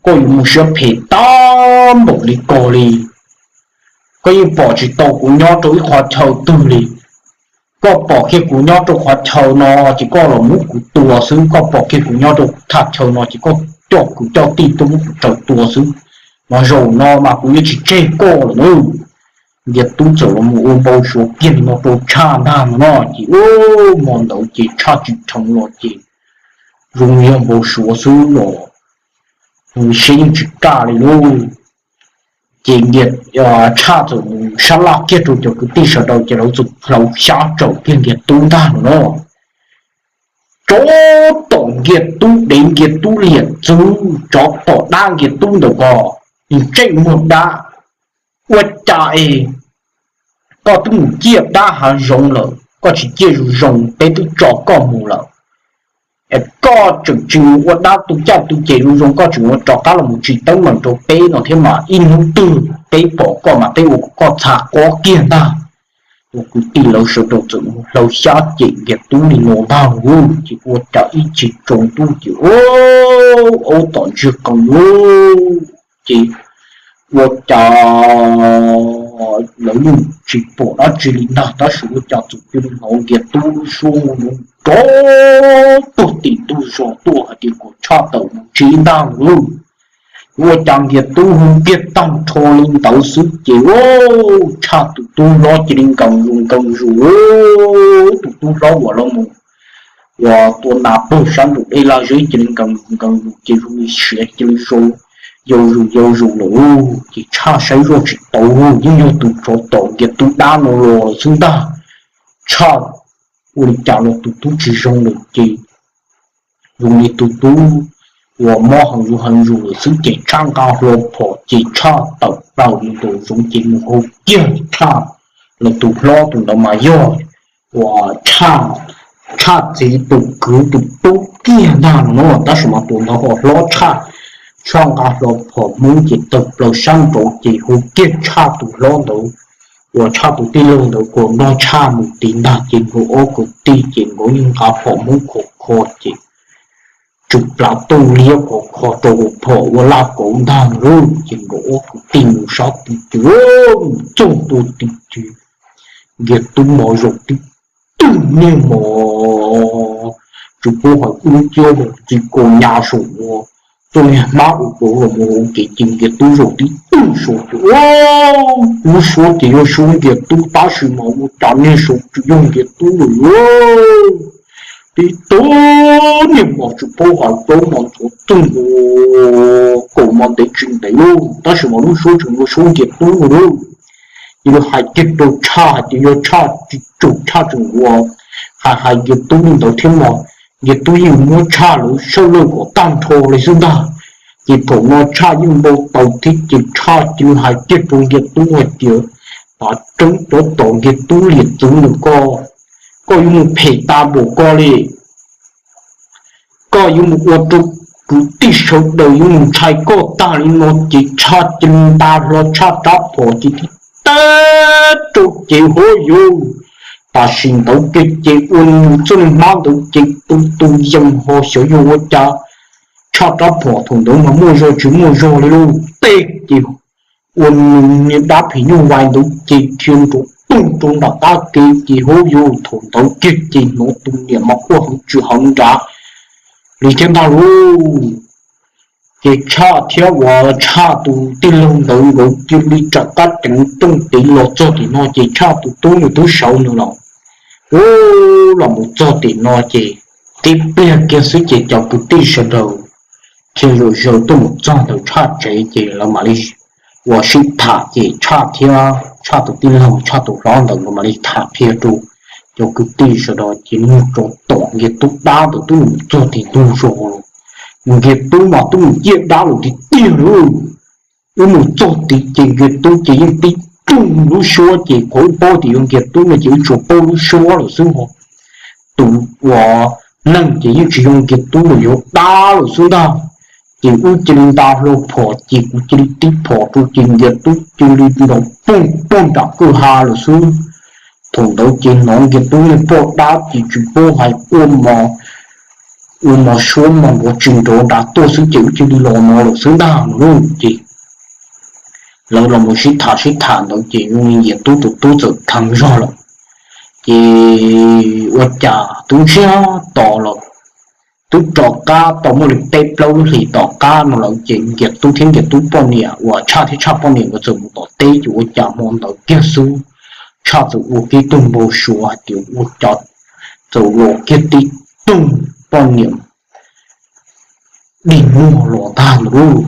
koj yuav mus siab phem tag npaum li ko li? Koj yeej pom tsis tau kuv nyob rau ib qhov chaw twg li. Koj pom kiag kuv nyob rau qhov chaw no ces koj los muab kuv tua xwb, koj pom kiag kuv nyob rau thaj chaw no ces koj coj kwv coj tij tuaj muab kuv raws tua xwb. Mas zaum no mas kuv yuav tsis tseg koj lawm na. Nkiag Tub txawm los mus ua npau suav kiag li no rau Tshaj ntag no no ces, ub, hmo ntawd ces Tshaj tsis dheev los ces zoo yog npau suav xwb los zoo siab yeej tsis kaj li lauj. Ces Nkiag, Tshaj txawm mus sab laj kiag rau cov kwv tij sawv daws ces lawv txawm hlawv xyab tsaum kiag Nkiag Tub ntag no no. Tsov tom Nkiag Tub dev, Nkiag Tub liam txwv, tsov tom dab Nkiag Tub ntawm ko, ntsej muag dab. Ua cas es koj twb mus ciaj dab hav zoov lawm, koj tsis ciaj zoo zoo, peb twb tso koj mus lawm. Es koj tseem tsis mus ua dab tu caj tu ces zoo zoo, koj tseem ua rov qab los mus tsis teeb meem rau peb no thiab mas ib hnub twg peb pom koj mas peb ua kom koj txha qob kiag ntag. Ua kwv tij lawv sawv daws txawm mus hlawv xyab cem Nkiag Tub li no ntag lauj, ces ua cas ib chim tsaus ntuj ces aub tom ntsiag qees lauj, ces ua cas lawv yeej tsis pom dab tsi li ntag, tab sis ua cas txawm cia li hnov Nkiag Tub lub suab hu nrov tuag tim ntug zos tuaj hais tias kom Tshaj tawm mus ntsib ntag lauj. Ua cas Nkiag Tub hu kiag tag nrho li ntawd xwb ces Tshaj tus tub hlob cia li nkees zus nkees zus, tus tub hlob uas los mus uas tua nas puag sab nraum dej laj zeb cia li nkees zus nkees zus ces zoo li siav cia li yau zus yau zus lawm. Ces Tshaj saib zoj tsis tau, yeej yog tus tsov tom Nkiag Tub dab no los lawm xwb ntag. Tshaj ua li cas los tus tub tsis zoo lawm ces zoo li tus tub uas mob heev zus heev zus lawm xwb ces Tshaj nqa hlo phom ces Tshaj tawm plaws mus nraum zoov ces mus hu kiag Tshaj, los tus hlob tus ntawd mas yog uas Tshaj txiv tus kwv tus tub kiag ntag no, tab sis mas tus ntawd ho hlob tshaj. Tshaj nqa hlo phom Hmoob ces tawm plaws sab nraud ces hu kiag Tshaj tus hlob ntawd uas Tshaj tus tij laug ntawd kom nrog Tshaj mus tid ntag ces nkawd ob kwv tij ces nkawd yeej nqa phom Hmoob khov kho ces tsw plav tuj liab khov kho rau hauv phom ua laj kauv ntag lauj. Ces nkawd ob kwv tij mus sab tid ces mus txog ntua tid ces Nkiag Tub mos zaum tib tug niag mos tsis paub hais ub ciab mus txi kaus nyas saum ua txoj niag hmab ua pov los mus ua ke ces Nkias Tub zaum tib tug saud ces lub suab ces yog suab Nkias Tub tab sis mas ua cas niag saud tsis yog Nkias Tub lawm. Tib tug niag mos tsis paub hais plaub mos ntxhuav txoog nkaus kaum mos ntev tsis ntev lauj, tab sis mas lub suab tseem ua suab Nkias Tub lauj. Ces lawv hais kiag rau Tshaj hais tias yog Tshaj tsis tsum Tshaj tseem ua hais hais Nkias Tub li ntawd thiab mas Nkias Tub yeej muab Tshaj lawv sawj lawj kom tag nrho li xwb ntag. Ces thaum no Tshaj yeej npau taws thiab ces Tshaj cia li hais kiag rau Nkias Tub hais tias, Tav tseeb cov tom Nkias Tub liam txwv ntawm koj, koj yuav mus phem tas npaum ko li. Koj yuav mus ua rau kwv tij sawv daws yuav mus ntshai koj tag li no. Ces Tshaj cia li nta hlo Tshaj rab phom ces tib teg rau ces hov yus, tam sim ntawd kiag ces ua nws txoj niag hmab ntawd ces tu tu yees ho xyov yog ua cas Tshaj rab phom thaum ntawd mas muaj zog tsis muaj zog li lauj, teg ces ua nws niag dab phim nyuj vais ntawd ces dhia nrov toog rau nram qab kev ces hov yus, thaum ntawd kiag ces hnov tus niam mas quaj heev tsis heev nrad li thiab ntag lauj. Ces Tshaj thiab uas Tshaj tus tij laug ntawd nkawd cia li rov qab ceev rooj tid los txog tim no ces Tshaj tus tub nws twb sawv nws los, ub, los mus txog tim no ces tib pliag kiag xwb ces cov kwv tij sawv daws dhia zom zaws tuaj mus txog ntawm Tshaj tsev ces lawv mam li ua sib tham ces Tshaj thiab Tshaj tus tij laug Tshaj tus hlob ntawd nkawd mam li tham qhia rau cov kwv tij sawv daws ces nug rau tom Nkias Tub dab ntawd twb mus txog tim ntug zos los, Nkias Tub mas twb mus ciaj dab lawm tiag tiag lauj. Wb mus txog tid ces Nkias Tub ces yeej tib tug lub suab ces qhov wb paub tias yog Nkias Tub no ces wb tsuas paub lub suab lawm xwb ho. Tus uas neeg ces yeej tsis yog Nkias Tub lawm, yog dab lawm xwb ntag. Ces wb cia li nta hlo phom ces kuv cia li tib phom rau ces Nkias Tub cia li nrov poog poog nram kwj ha lawm xwb. Thaum ntawd ces hnov Nkias Tub niag poj dab ces tsis paub hais quaj mos, ua mos suab mos nrov tsis nrov nrad tuaj xwb ces wb cia li los no lawm xwb ntag no lauj. Ces lawv los mus sib tham sib tham ntawd ces zoo li Nkias Tub tus tub txawm dheev zog lawm. Ces ua cas twb ntsiag to lawm, twb rov qab tau muaj li peb plaub lub hlis tom qab no lawm ces Nkias Tub thiab Nkias Tub poj niam uas Tshaj thiab Tshaj poj niam nkawd txawm mus tom teb ces ua cas hmo ntawd kiag xwb Tshaj txawm ua kiag tug npau suav hais tias ua cas txawm los kiag tib tug poj niam dig muag los ntag ntawd lauj.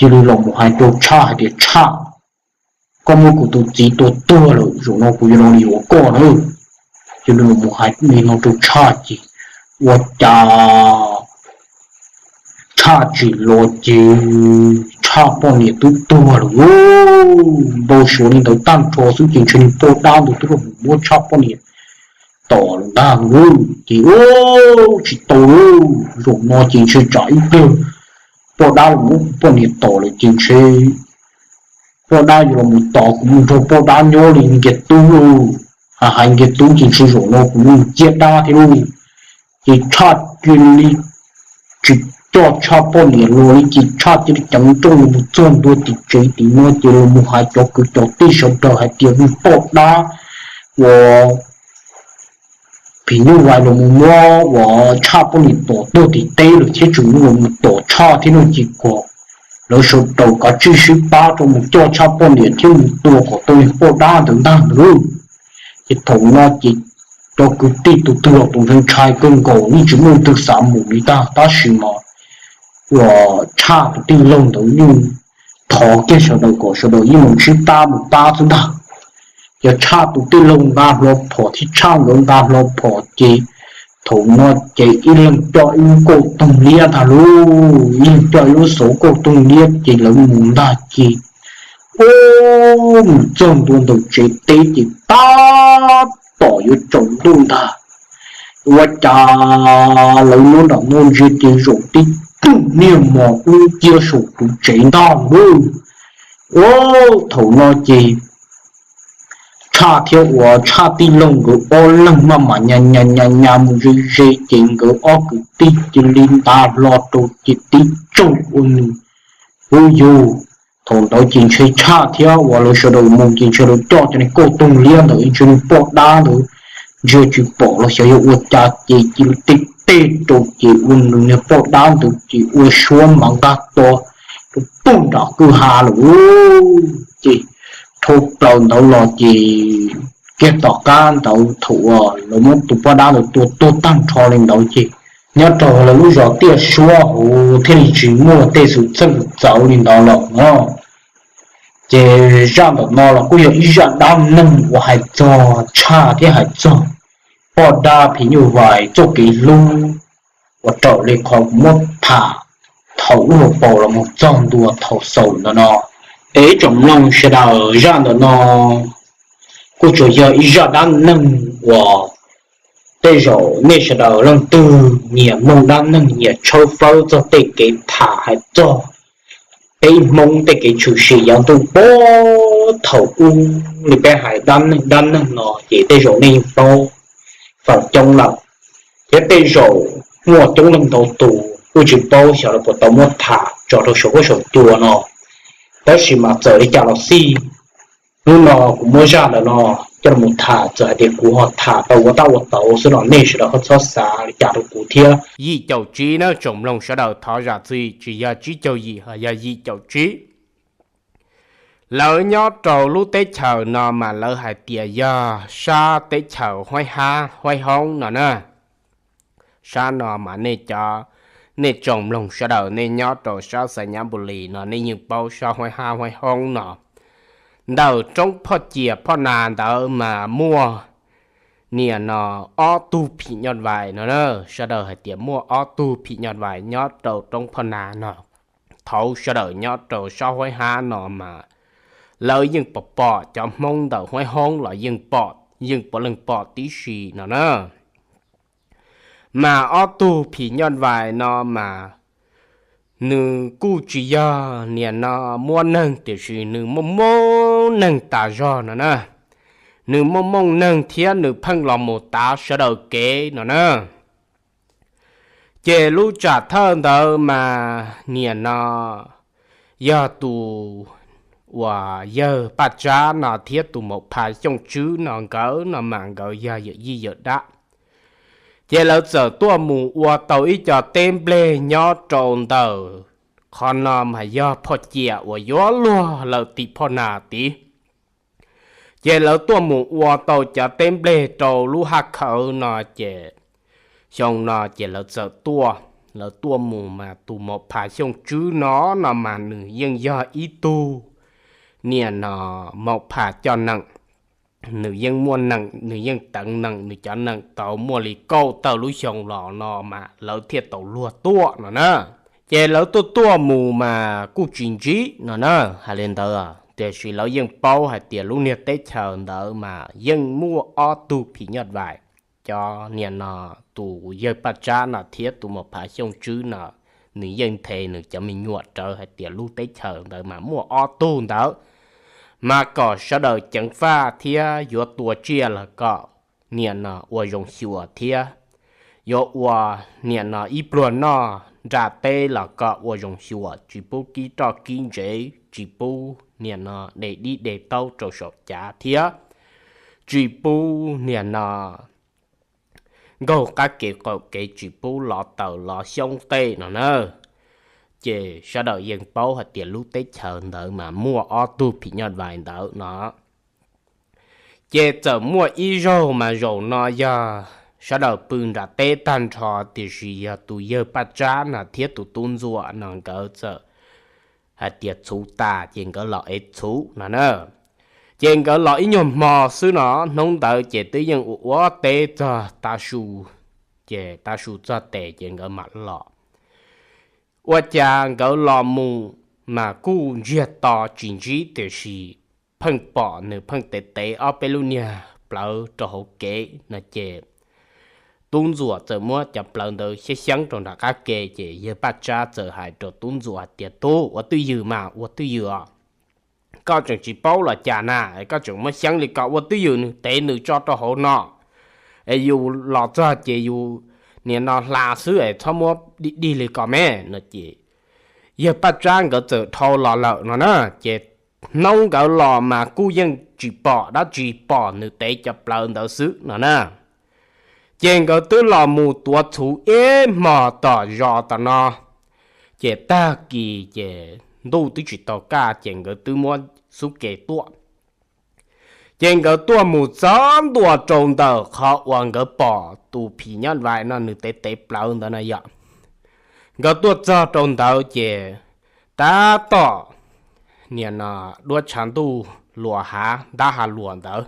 Cia li los mus hais rau Tshaj hais tias Tshaj, koj muab kuv tus txiv tua tuag lawm, zaum no kuv yuav los yuav koj na. Cia li los mus hais li no rau Tshaj ces ua cas Tshaj tsim los ces Tshaj poj niam twb tuag lawm lauj. Npau suav li ntawd tag nrho xwb ces ntshe niag poj dab ntawd twb los muab Tshaj poj niam tom lawm ntag lauj. Ces ua tsis tau lauj, zaum no ces ntshe tsam ib pliag poj dab los muab kuv poj niam tom lawm ces ntshe poj dab yuav los mus tos kuv mus nrog poj dab nyob li Nkias Tub lauj. Hais hais Nkias Tub ces ntshe zaum no kuv yuav mus ciaj dab thiab lauj. Ces Tshaj cia li tsis coj Tshaj poj niam los li ces Tshaj cia li ceev nrooj los mus txog ntua tim tsev tim no ces los mus hais cov kwv cov tij sawv daws hais tias niag poj dab uas phim nyuj vais los mus muab uas Tshaj poj niam tom tuag tim teb lawm thiab tseem los mus tom Tshaj thiab no ces kom lawv sawv daws kav tsij sib pab rau mus coj Tshaj poj niam thiab mus tua kom tau niag poj dab ntawd ntag ntag lauj. Ces thaum no ces cov kwv tij tus twg los tus ntshai ntshai kawg nkaus, yeej tsis muaj leej twg xav mus li ntag, tab sis mas uas Tshaj tus tij laug ntawd yeej thov kiag sawv daws kom sawv daws yeej mus sib pab mus pab xwb ntag. Ces Tshaj tus tij laug nqa hlo phom thiab Tshaj nkawd nqa hlo phom ces thaum no ces ib leeg coj ib lub kauj toog liab ntag lauj, ib leeg coj ib lub xauv kauj toog liab ces lawv mus ntag ces ua mus txog ntua ntawm tsev teb ces tab tom yuav tsaus ntuj ntag, ua cas lawv nyob nram no ntsia ces zaum tib tug niag mos dub nciab saum tus tsev ntag lauj. Ua thaum no ces Tshaj thiab uas Tshaj tij laug nkawd ob leeg maj mam nyas nyas nyas nyas mus ze ze ces nkawd ob kwv tij cia li nta hlo rau ces tib tsaug ua nws, ub yus. Thaum ntawd ces ntshe Tshaj thiab uas lawv sawv daws mus ces ntshe lawv coj cov niag kauj toog liab ntawd ntshe niag poj dab ntawd ntsia tsis pom los xyov yog ua cas ces cia li tib tej rau ces ua nws niag poj dab ntawd ces ua suab mas nqaj to rau pug nram kwj ha lawm. Ces dhau plaws ntawd los ces kiag tom qab ntawd thaum uas lawv muab tus poj dab ntawd tua tuag tag nrho li ntawd ces nyob rau lawv lub zos Tiaj Suab hauv thiaj li tsis muaj tej xwm txheej txawv li ntawd lawm no. Ces zaj ntawm no los kuj yog ib zaj dab neeg uas hais txog tshaj thiab hais txog poj dab phim nyuj vais txoj kev hlub uas raws li qhov kuv muab tham thaum lub hauv paus los mus txog ntua thaum xaus ntawm no. Es ib tsoom mloog sawv daws, zaj ntawm no kuj tsuas yog ib zaj dab neeg uas tej zaum nej sawv daws leej twg nyiam mloog dab neeg nyiam tshawb fawb txog tej kev tham hais txog peb Hmoob tej kev tshwm sim yav ntuj puag thaum ub li peb hais dab neeg dab neeg no ces tej zaum nej yeej paub feem coob lawm. Thiab tej zaum muaj coob leej ntau tus kuj tsis paub xyov lawv puas tau muab tham tso rau saum huab saum cua no. Tab sis mas txawm li cas los xij, hnub no kuv muab zaj ntawm no coj los tham, txawm hais tias kuv ho tham tau ua tab ua tau xwb los nej sawv daws ho txhob xav li cas rau kuv thiab. Yim caum tsib na tsoom mloog sawv daws, thov zam txim, tsis yog tsib caug yim, ho yog yim caum tsib. Lawv nyob rau lub teb chaws no mas lawv hais tias yog sab teb chaws Huaib Hab Huaib Hoob no na. Sab no mas nej cov, nej tsoom mloog sawv daws nej nyob rau sab Xais Nyab Npus Lis no nej yeej paub sab Huaib Hab Huaib Hoob no. Ntawm roob Phoj Cias Phoj Nas ntawd mas muaj niam no ob tug phim nyuj vais no na. Sawv daws hais tias muaj ob tug phim nyuj vais nyob rau roob Phoj Nas no. Thaum sawv daws nyob rau sab Huaib Hab no mas lawv yeej pom pom, cov Hmoob ntawm Huaib Hoob los yeej pom, yeej puav leej pom tib si no na. Mas ob tug phim nyuj vais no mas nws kuj tsis yog niam no muab neeg, tiam sis nws muaj muaj neeg tas zog no na. Nws muaj muaj neeg thiab nws pheej los mus tav sawv daws kev no na. Ces lub tsam thawj ntawd mas niam no yog tus uas yawg Paj Tsab no thiab tus maum Pha Xyooj Tswb no nkawd no mas nkawd yog yawm yij yawm dab. Ces lawv txawm tuaj mus ua tau ib co teb nplej nyob rau ntawm qhov no mas yog Phoj Cias uas yuav luag lawm tim Phoj Nas tid. Ces lawv tuaj mus ua tau cov teb nplej rau lub haj khawv no ces xyoo no ces lawv txawm tuaj, lawv tuaj mus mas tus maum Pha Xyooj Tswb no no mas nws yeej yog ib tug niam no maum Pha coj neem. Nws yeej muaj neem, nws yeej teev neem, nws cov neem tau muaj li kaum tawm lub xyoo los no mas lawv thiaj tau luag tuaj no na. Ces lawv tuaj tuaj mus mas kuj tsis ntsib no na, hais li ntawd, tiam sis lawv yeej paub hais tias lub niag teb chaws ntawd mas yeej muaj ob tug phim nyuj vais. Cov niam no, tus yawg Paj Tsab no thiab tus maum Pha Xyooj Tswb no, nws yeej nthe nws cov me nyuam rawv hais tias lub teb chaws ntawd mas muaj ob tug ntawd, mas kom sawv daws ceev faj thiab yuav tua tsiaj los kom niam no ua zoo xyuas thiab yuav ua niam no ib pluag noj nram teb los kom ua zoo xyuas, tsis pub kib roj kib ntsev, tsis pub niam no de dib de taub rau saum cav thiab tsis pub niam no nkaug qab kev qaum kev, tsis pub lov taws lov xyoob tej no na. Ces sawv daws yeej paub hais tias lub teb chaws ntawd mas muaj ob tug phim nyuj vais ntawd no. Ces txawm muaj ib zaug mas zaum no yog sawv daws pw nram teb tag nrho, tiam sis yog tus yawg Paj Tsab no thiab tus tub ntsuam no nkawd txawm hais tias txhuv tas ces nkawd los ev txhuv no na. Ces nkawd los ib nyuag hmo xwb no, hnub ntawd ces twb yeej ua ua teb txog tav su, ces tav su txog tes ces nkawd mam los. Ua cas nkawd los mus mas kuj ntsiag to tsis ntsib, tiam sis pheej pom nws pheej tev tev ob peb lub niag plawv rau hauv kev no ces tub ntsuam txawm muab cov plawv ntawd xyab xyeeb rau nram qab ke, ces yawg Paj Tsab txawm hais rau tub ntsuam hais tias, Tub, ua twj ywm mas, ua twj ywm os. Koj tseem tsis paub los cas na, koj tseem muab xyeeb li ko, ua twj ywm nws, tev nws tso rau hauv no es yus los txog ces yus niam no hla xwb es txhob muab dig dig li ko me no ces yawg Paj Tsab nkawd txawm dhau los lawm no na. Ces hnub nkawd los mas kuj yeej tsis pom dab tsi, pom nws tev cov plawv ntawd xwb no na. Ces nkawd twb los mus tuav txhuv ib hmos tom zos tom no, ces tag kis ces ntuj twb tsis tau kaj ces nkawd twb muab xub ke tuaj. Ces nkawd tuaj mus txog ntua rau ntawm qhov uas nkawd pom tus phim nyuj vais no nws tev tev plawv ntawd no yom. Nkawd tuaj txog rau ntawd ces tab tom niam no duab tshav ntuj luas hav ntab ha luas ntawd,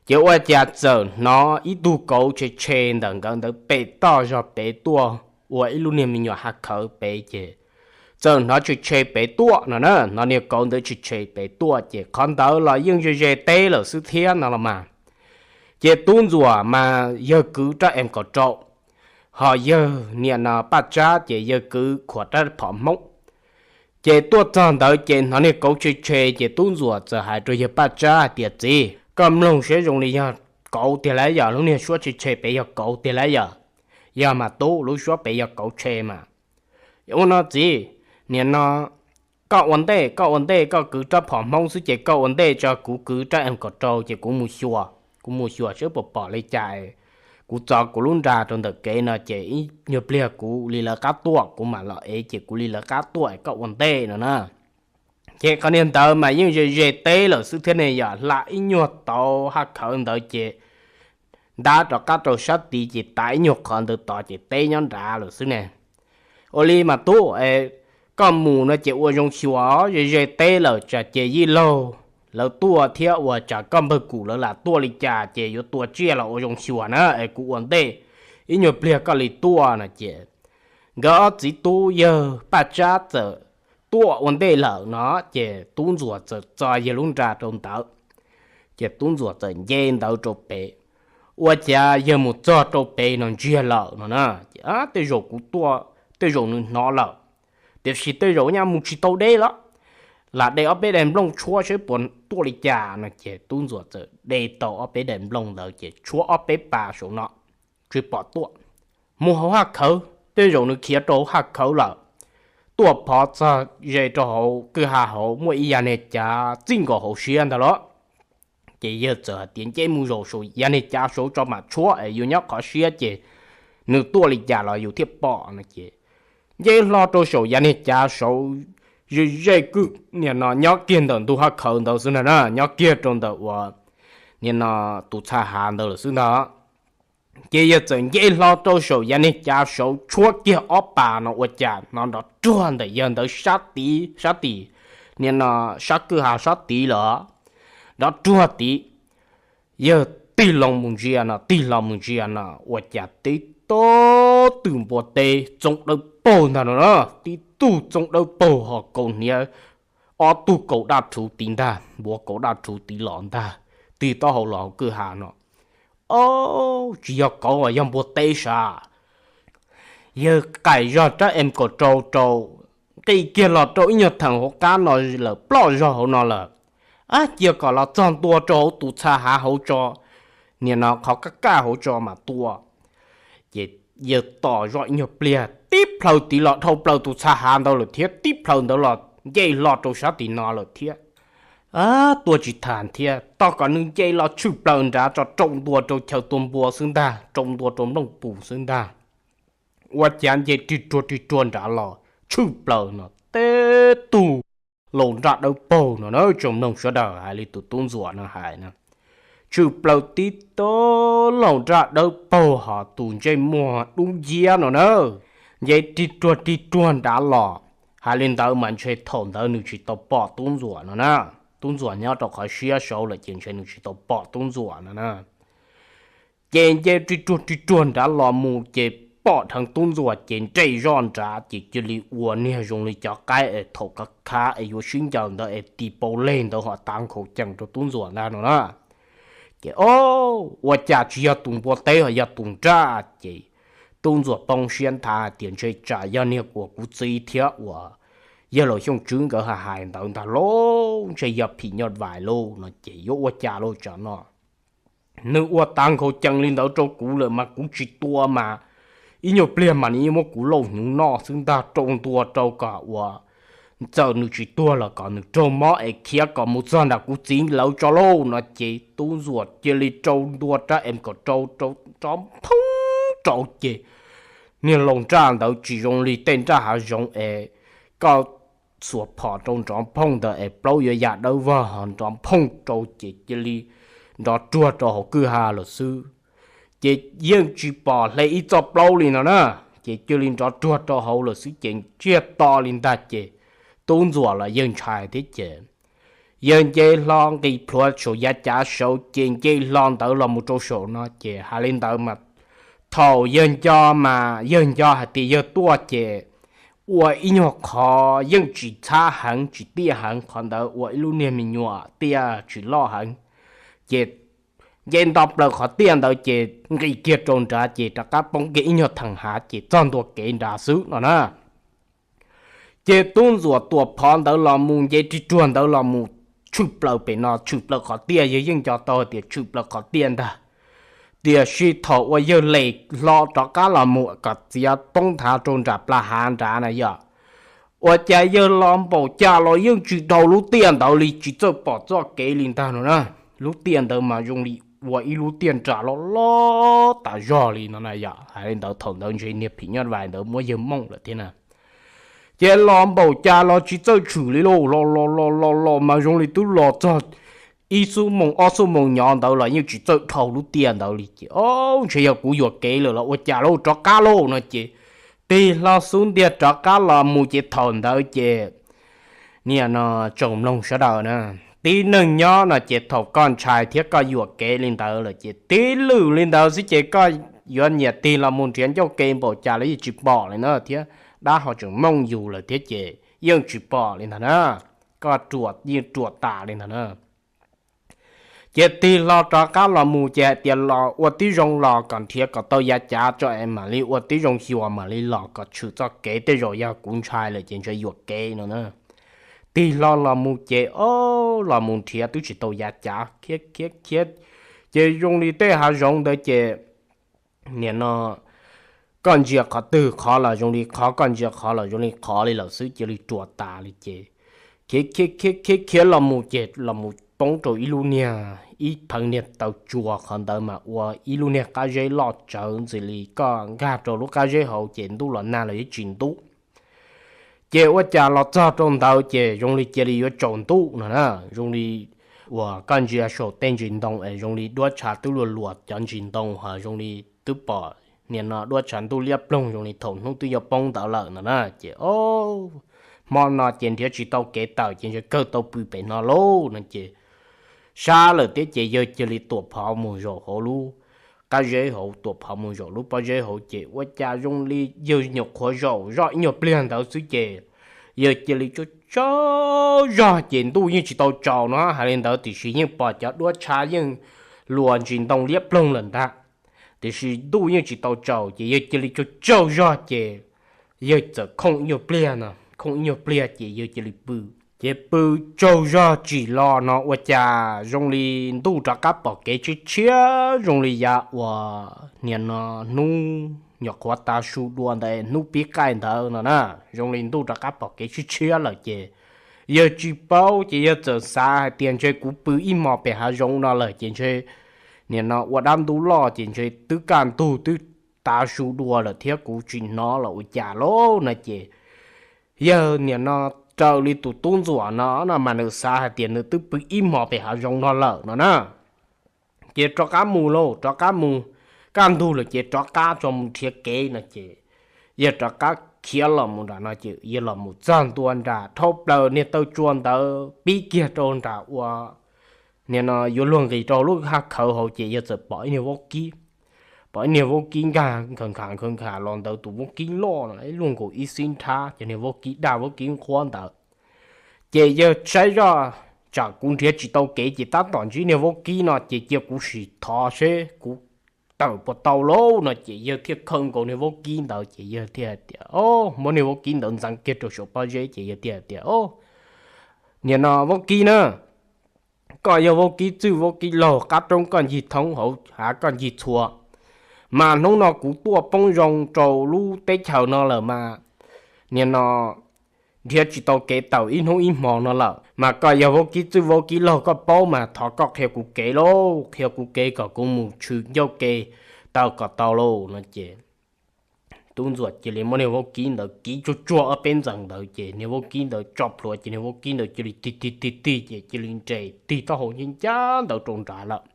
ces ua cas txawm hnov ib tug kauv tshe tshe ntawm nkawd ntawd pem toj zog pem tuaj, ua ib lub niag me nyuam ha khawv pem ces txawm hnov tshe tshe pem tuaj no na, hnov niag kauv ntawd tshe tshe pem tuaj ces qhov ntawd los yeej ze ze teb lawm xwb thiab no los mas. Ces tub ntsuam mas yawg kwv rab em kaum rau, ho yawg niam no paj tsab ces yawg kwv khuam rab phom hmoob. Ces tuaj txog ntawd ces hnov niag kauv tshe tshe ces tub ntsuam txawm hais rau yawg paj tsab hais tias, Txiv, koj mloog saib zoo li yog kauv tiag lauj yom, lub niag suab tshe tshe pem yog kauv tiag lauj yom? Yog mas tub, lub suab pem yog kauv tshe mas. Ua no txiv, niam no koj ua ntej, koj ua ntej, koj kwv rab phom hmoob xwb ces koj ua ntej tso, kuv kwv rab em kaum rau ces kuv mus xyuas, kuv mus xyuas saib puas pom li cas. Kuv txo kuv lub nra rau ntawm kev no ces ib nyuag pliag kuv li lawv qab tuaj kuv mam los ev ces kuv li lawv qab tuaj, koj ua ntej no na. Ces qhov niag ntawd mas yeej ze ze teb lawm xwb thiab ne yom, hla ib nyuag tauv haj khawv ntawd ces ntab rov qab rau sab tid ces tav ib nyuag qhov ntawd tod ces teb nyob nrad lawm xwb ne. Ua li mas tub, koj mus no ces ua zoo xyuas, ze ze teb lawm tsam ces yij laug lawv tuaj thiab ua tsam koj npawg kum lawv lam tuaj li cas ces yuav tua tsiaj los ua zoo xyuas na es kuv ua ntej, ib nyuag pliag koj li tuaj no ces nkawd ob txiv tub yawg paj tsab txawm tuaj ua ntej lawm no ces tub ntsuam txawm txo yawg lub nra rau ntawd. Ces tub ntsuam txawm nce ntawd rau pem, ua cas yawg mus txog rau pem no ntsiag lawm no na. Ces tej zaum kuv tuaj tej zaum nws hnov lawm, tiam sis tej zaum nyaj mus tsis tau deb los, lam de ob peb daim nplooj tshuab saib puas tuaj li cas no ces tub ntsuam txawm de tau ob peb daim nplooj ntawd ces tshuab ob peb pas saum no tsis pom tuaj. Mus hauv haj khawv, tej zaum nws khiav rau hauv haj khawv lawm. Tuaj phov txog ze rau hauv kwj ha hauv muaj ib yav niag cav txij nkaus hauv siab ntag los. Ces yawg txawm hais tias nce mus zaum saum yav niag cav saud tso mam tshuab es yus nyob qhov siab ces nws tuaj li cas los yus thiaj pom no ces nce hlo rau saum yav niag cav saud, ze ze kwj niag no nyob kiag ntawm ntug haj khawv ntawd xwb ntag na, nyob kiag rau ntawm uas niag no tus txha hav ntawd lawm xwb ntag. Ces yawg txawm nce hlo rau saum yav niag cav saud tshuab kiag ob pas no ua cas hnov nrov ruag ntawm yawg ntawd sab tid, sab tim niag no sab kwj ha sab tid lawm, nrov ruag tid. Yawg tig loo mus ntsia no, tig hlo mus ntsia no ua cas tib tug twm npua teb txoov dawb paug ntag no na, tib tug txoov dawb paug ho kaus hniav ob tug kaus daj rhuv tid ntag, npuav kaus daj rhuv tid los ntag, tig taub hau los hauv kwj ha no. Ob, tsis yog kauv, yog npua teb sav. Yawg qaim zog rab em kaum rau rau, nqis kiag los rau ib nyuag theem hauv qab no lawm, ploj zog hauv no lawm. Ab, cia kom los txog ntua rau hauv tus txha hav hauv tso, niag no qhov kaj kaj hauv tso mas tua. Ces yawg tos zoj ib nyuag pliag, tib plhaw tid los dhau plaws tus txha hav ntawd lawm thiab, tib plhaw ntawd los nce hlo rau sab tim no lawm thiab. Ab, tua tsis tas thiab, tos kom nws nce los tshwm plaws nrad tso, rau ntua rau chaw tua npua xwb ntag, rau ntua rau nplooj pus xwb ntag. Ua cas nce rig ruag rig ruag nrad los tshwm plaws no tib tug laus nraj dawb paug no na, tsoom mloog sawv daws, hais li tus tub ntxuam no hais na. Tshwm plaws tib tug laus nraj dawb paug ho tus ntsej muag dub nciab no na, nce rig ruag rig ruag nrad los. Hais li ntawd mas ntshe thaum ntawd nws tsis tau pom tub ntxuam no na. Tub ntxuam nyob rau qhov siab saud lawm ces ntshe nws tsis tau pom tub ntxuam no na. Ces nce rig ruag rig ruag nrad los mus ces pom dheev tub ntxuam ces nres zoj nrad ces cia li ua niag zoo li cov qaib es thaum khav khav es yuav sib ncaws ntawd es tis paus leg ntawd ho tav nkhaus cees rau tub ntxuam ntag no na. Ces o, ua cas tsis yog tus npua teb ho yog tus nraj ces tub ntxuam poob siab nthav tias ntshe tsam yog niag uas kuv txiv thiab uas yawg laus Xyooj Tswb nkawd hais hais ntawd ntag lauj, ntshe yog phim nyuj vais lauj no ces yuav ua cas lauj tsam no. Nws ua tav nkhaus cees li ntawd rau kuv lawm mas kuv tsis tua mas ib nyuag pliag mas nws yeej muab kuv lauj hnyuv noj xwb ntag, rau ntua rau kom uas txawm nws tsis tuag los kom nws raug mob es khiav kom mus txog nram kuv txiv lawv tso lauj no ces tub ntsuam cia li rau ntua rab M kaum rau rau nrov phooj rau ces niag laus nraj ntawd tsis zoo li tej nraj hav zoov es koj xuas phom rau nrov phooj ntawd es plaub yuav ya dawb vog ho nrov phooj rau ces cia li nrov ruag rau hauv kwj ha lawm xwb. Ces yeej tsis pom hle ib txoj plaub li no na, ces cia li nrov ruag rau hauv lawm xwb ces ntsiag to li ntag ces tub ntsuam los yawg ntshai thiab ces yawg nce hlo nqis plhuav saum yav cav saud ces nce hlo ntawd los mus rau saum no ces hais li ntawd mas thaum yawg nco mas yawg nco hais tias yawg tuaj ces ua ib nyuag qhov yeej tsis txhab heev tsis tiaj heev, qhov ntawd ua ib lub niag me nyuam tiaj tsis loj heev. Ces nce nto plaws qhov tiaj ntawd ces nqis kiag rau nrad ces rov qab poob kiag ib nyuag theem hav ces txog ntua kev nrad xwb no na. Ces tub ntsuam tuam phov ntawd los mus nce rig ruag ntawd los mus tshwm plaws pem no, tshwm plaws qhov tiaj, yawg yeej nco tau tias tshwm plaws qhov tiaj ntag. Tiam sis thaum uas yawg les hlo rov qab los mus kom txiav poob nthav rau nram plas hav nrad na yog, ua cas yawg los npaum cas los yeej tsis dhau lub tiaj ntawd li, tsis txawj pom txoj kev li ntag no na. Lub tiaj ntawd mas zoo li ua ib lub tiaj nras loj loj tas zog li no na yog. Hais li ntawd thaum ntawd ntshe niag phim nyuj vais ntawd muab yawg mooj lawm thiab na. Ces los npaum cas los tsis txawj tshwm li lauj, los los los los los mas zoo li twb los txog ib xuab moos ob xuab moos nyob ntawd los yeej tsis txawj dhau lub tiaj ntawd li ces, o, ntshe yog kuv yuam kev lawm los ua cas lauj, rov qab lauj no ces tig hlo xub ntiag rov qab los mus ces thaum ntawd ces niaj no tsoom mloog sawv daws na, tib neeg nyob no ces thaum koj ntshai thiab koj yuam kev li ntawd lawm ces tib lwm li ntawd xwb ces koj yuav nyiam tig los mus nrhiav ncauj ke npaum cas los yeej tsis pom li na thiab, dab ho tseem mooj yus lawm thiab ces yeej tsis pom li ntag na. Koj ruam yeej ruam tas li ntag na. Ces tig hlo rov qab los mus ces hais tias los ua tib zoo los kom nrhiav kom tau yav cav tso es mam li ua tib zoo xyuas mam li los kom tshwm txoj kev, tej zaum yog kuv ntshai lawm ces ntshe yuam kev no na. Tig hlo los mus ces, o, los mus nrhiav twb tsis tau yav cav, khiav khiav khiav, ces zoo li tej hav zoov ntawd ces niaj no koj ntsia qhov twg qhov los zoo li qhov, koj ntsia qhov los zoo li qhov li lawm xwb, cia li ruam tas li ces khiav khiav khiav khiav khiav los mus ces los mus poob rau ib lub niag, ib pheev niag taw tsua, qhov ntawd mas ua ib lub niag qab zeb loj tsawv ntxim li koj nkag rau lub qab zeb hauv ces ntuj los nag los yeej tsis ntub. Ces ua cas los txog rau ntawd ces zoo li cia li yuav tsaus ntuj no na, zoo li uas koj ntsia saum tej ntsis ntoo es zoo li duab tshav twb luag luas cov ntsis ntoo ho zoo li twb pom niaj no duab tshav ntuj liab ploog zoo li thaum hnub twb yuav poob ntawd lawm no na ces, o, hmo no ces nrhiav tsis tau kev tawm ces ntshe kawg tau pw pem no lauj no ces sab lawm thiab ces yawg cia li tuam phov mus zaum hauv lub qab zeb hauv, tuam phov mus zaum lub pob zeb hauv ces ua cas zoo li yawg nyuam qhuav zaum zoj ib nyuag pliag ntawd xwb ces yawg cia li tsaug tsaug zog ces ntuj yeej tsis tau tsaus no hais li ntawd tiam sis yeej pom cov duab tshav yeej luas ntsis ntoo liab ploog lawm ntag. Tiam sis ntuj yeej tsis tau tsaus ces yawg cia li tsaug tsaug zog ces yawg txawm khooj ib nyuag pliag no, khooj ib nyuag pliag ces yawg cia li pw. Ces pw tsaug zog tsim los no ua cas zoo li ntuj rov qab pom kev tshiab tshiab zoo li yav uas niaj no hnub nyuam qhuav tav su dua ntawd hnub pib qaij ntawd no na, zoo li ntuj rov qab pom kev tshiab tshiab lawm ces yawg tsis paub ces yawg txawm xav hais tias ntshe kuv pw ib hmos pem hav zoov no lawm ces ntshe niaj no ua dab ntub loj ces ntshe twb kaj ntug twb tav su dua lawm thiab kuv tsis hnov los ua cas lauj no ces yawg niaj no raws li tus tub ntxuam no no mas nws xav hais tias nws twb pw ib hmos pem hav zoov no lawm no na. Ces rov qab mus lauj, rov qab mus, kaj ntug lawm ces rov qab tso mus nrhiav kev no ces yawg rov qab khiav los mus nram no ces yawg los mus txog ntua nram dhau plaws niag taw tsua ntawd pib kiag rau nram ua niaj no yuav luag nqis rau lub haj khawv hauv ces yawg txawm pom ib niag vaub kib, pom ib niag vaub kib nkag nkhaws nkhaws nkhaws nkhaws los ntawd, tus vaub kib loj no ib luaj nkaus ib xib nrhab, cov niag vaub kib daj vaub kib nqhuab ntawd. Ces yawg saib zoj tsam kuv nrhiav tsis tau kev ces tab tom ntsib niag vaub kib no ces cia kuv sim thov seb kuv tawm puas tau lauj no ces yawg thiaj khawb nkaus niag vaub kib ntawd ces yawg thiaj hais tias, o, muab niag vaub kib ntawd ntxeev kiag rau saum pob zeb ces yawg thiaj hais tias, o, niaj no vaub kib na, koj yog vaub kib txwj vaub kib laug, qab roob koj ncig thoob hauv hav koj ncig txhua, mas hnub no kuv tuaj poob zoo rau lub teb chaws no lawm mas niaj no nrhiav tsis tau kev tawm ib hnub ib hmo no lawm, mas koj yog vaub kib txwj vaub kib laug koj paub mas thov koj qhia kuv kev lauj, qhia kuv kev kom kuv mus tshwm ncauj ke tawm kom tau lauj no ces tub ntxuam cia li muab niag vaub kib ntawd kiv tsuag tsuag ob peb ntxees ntawd ces niag vaub kib ntawd tso plhuav ces niag vaub kib ntawd cia li tig tig tig tig ces cia li nres tig taub hau ncaj ncaj ntawd rau nrad lawm.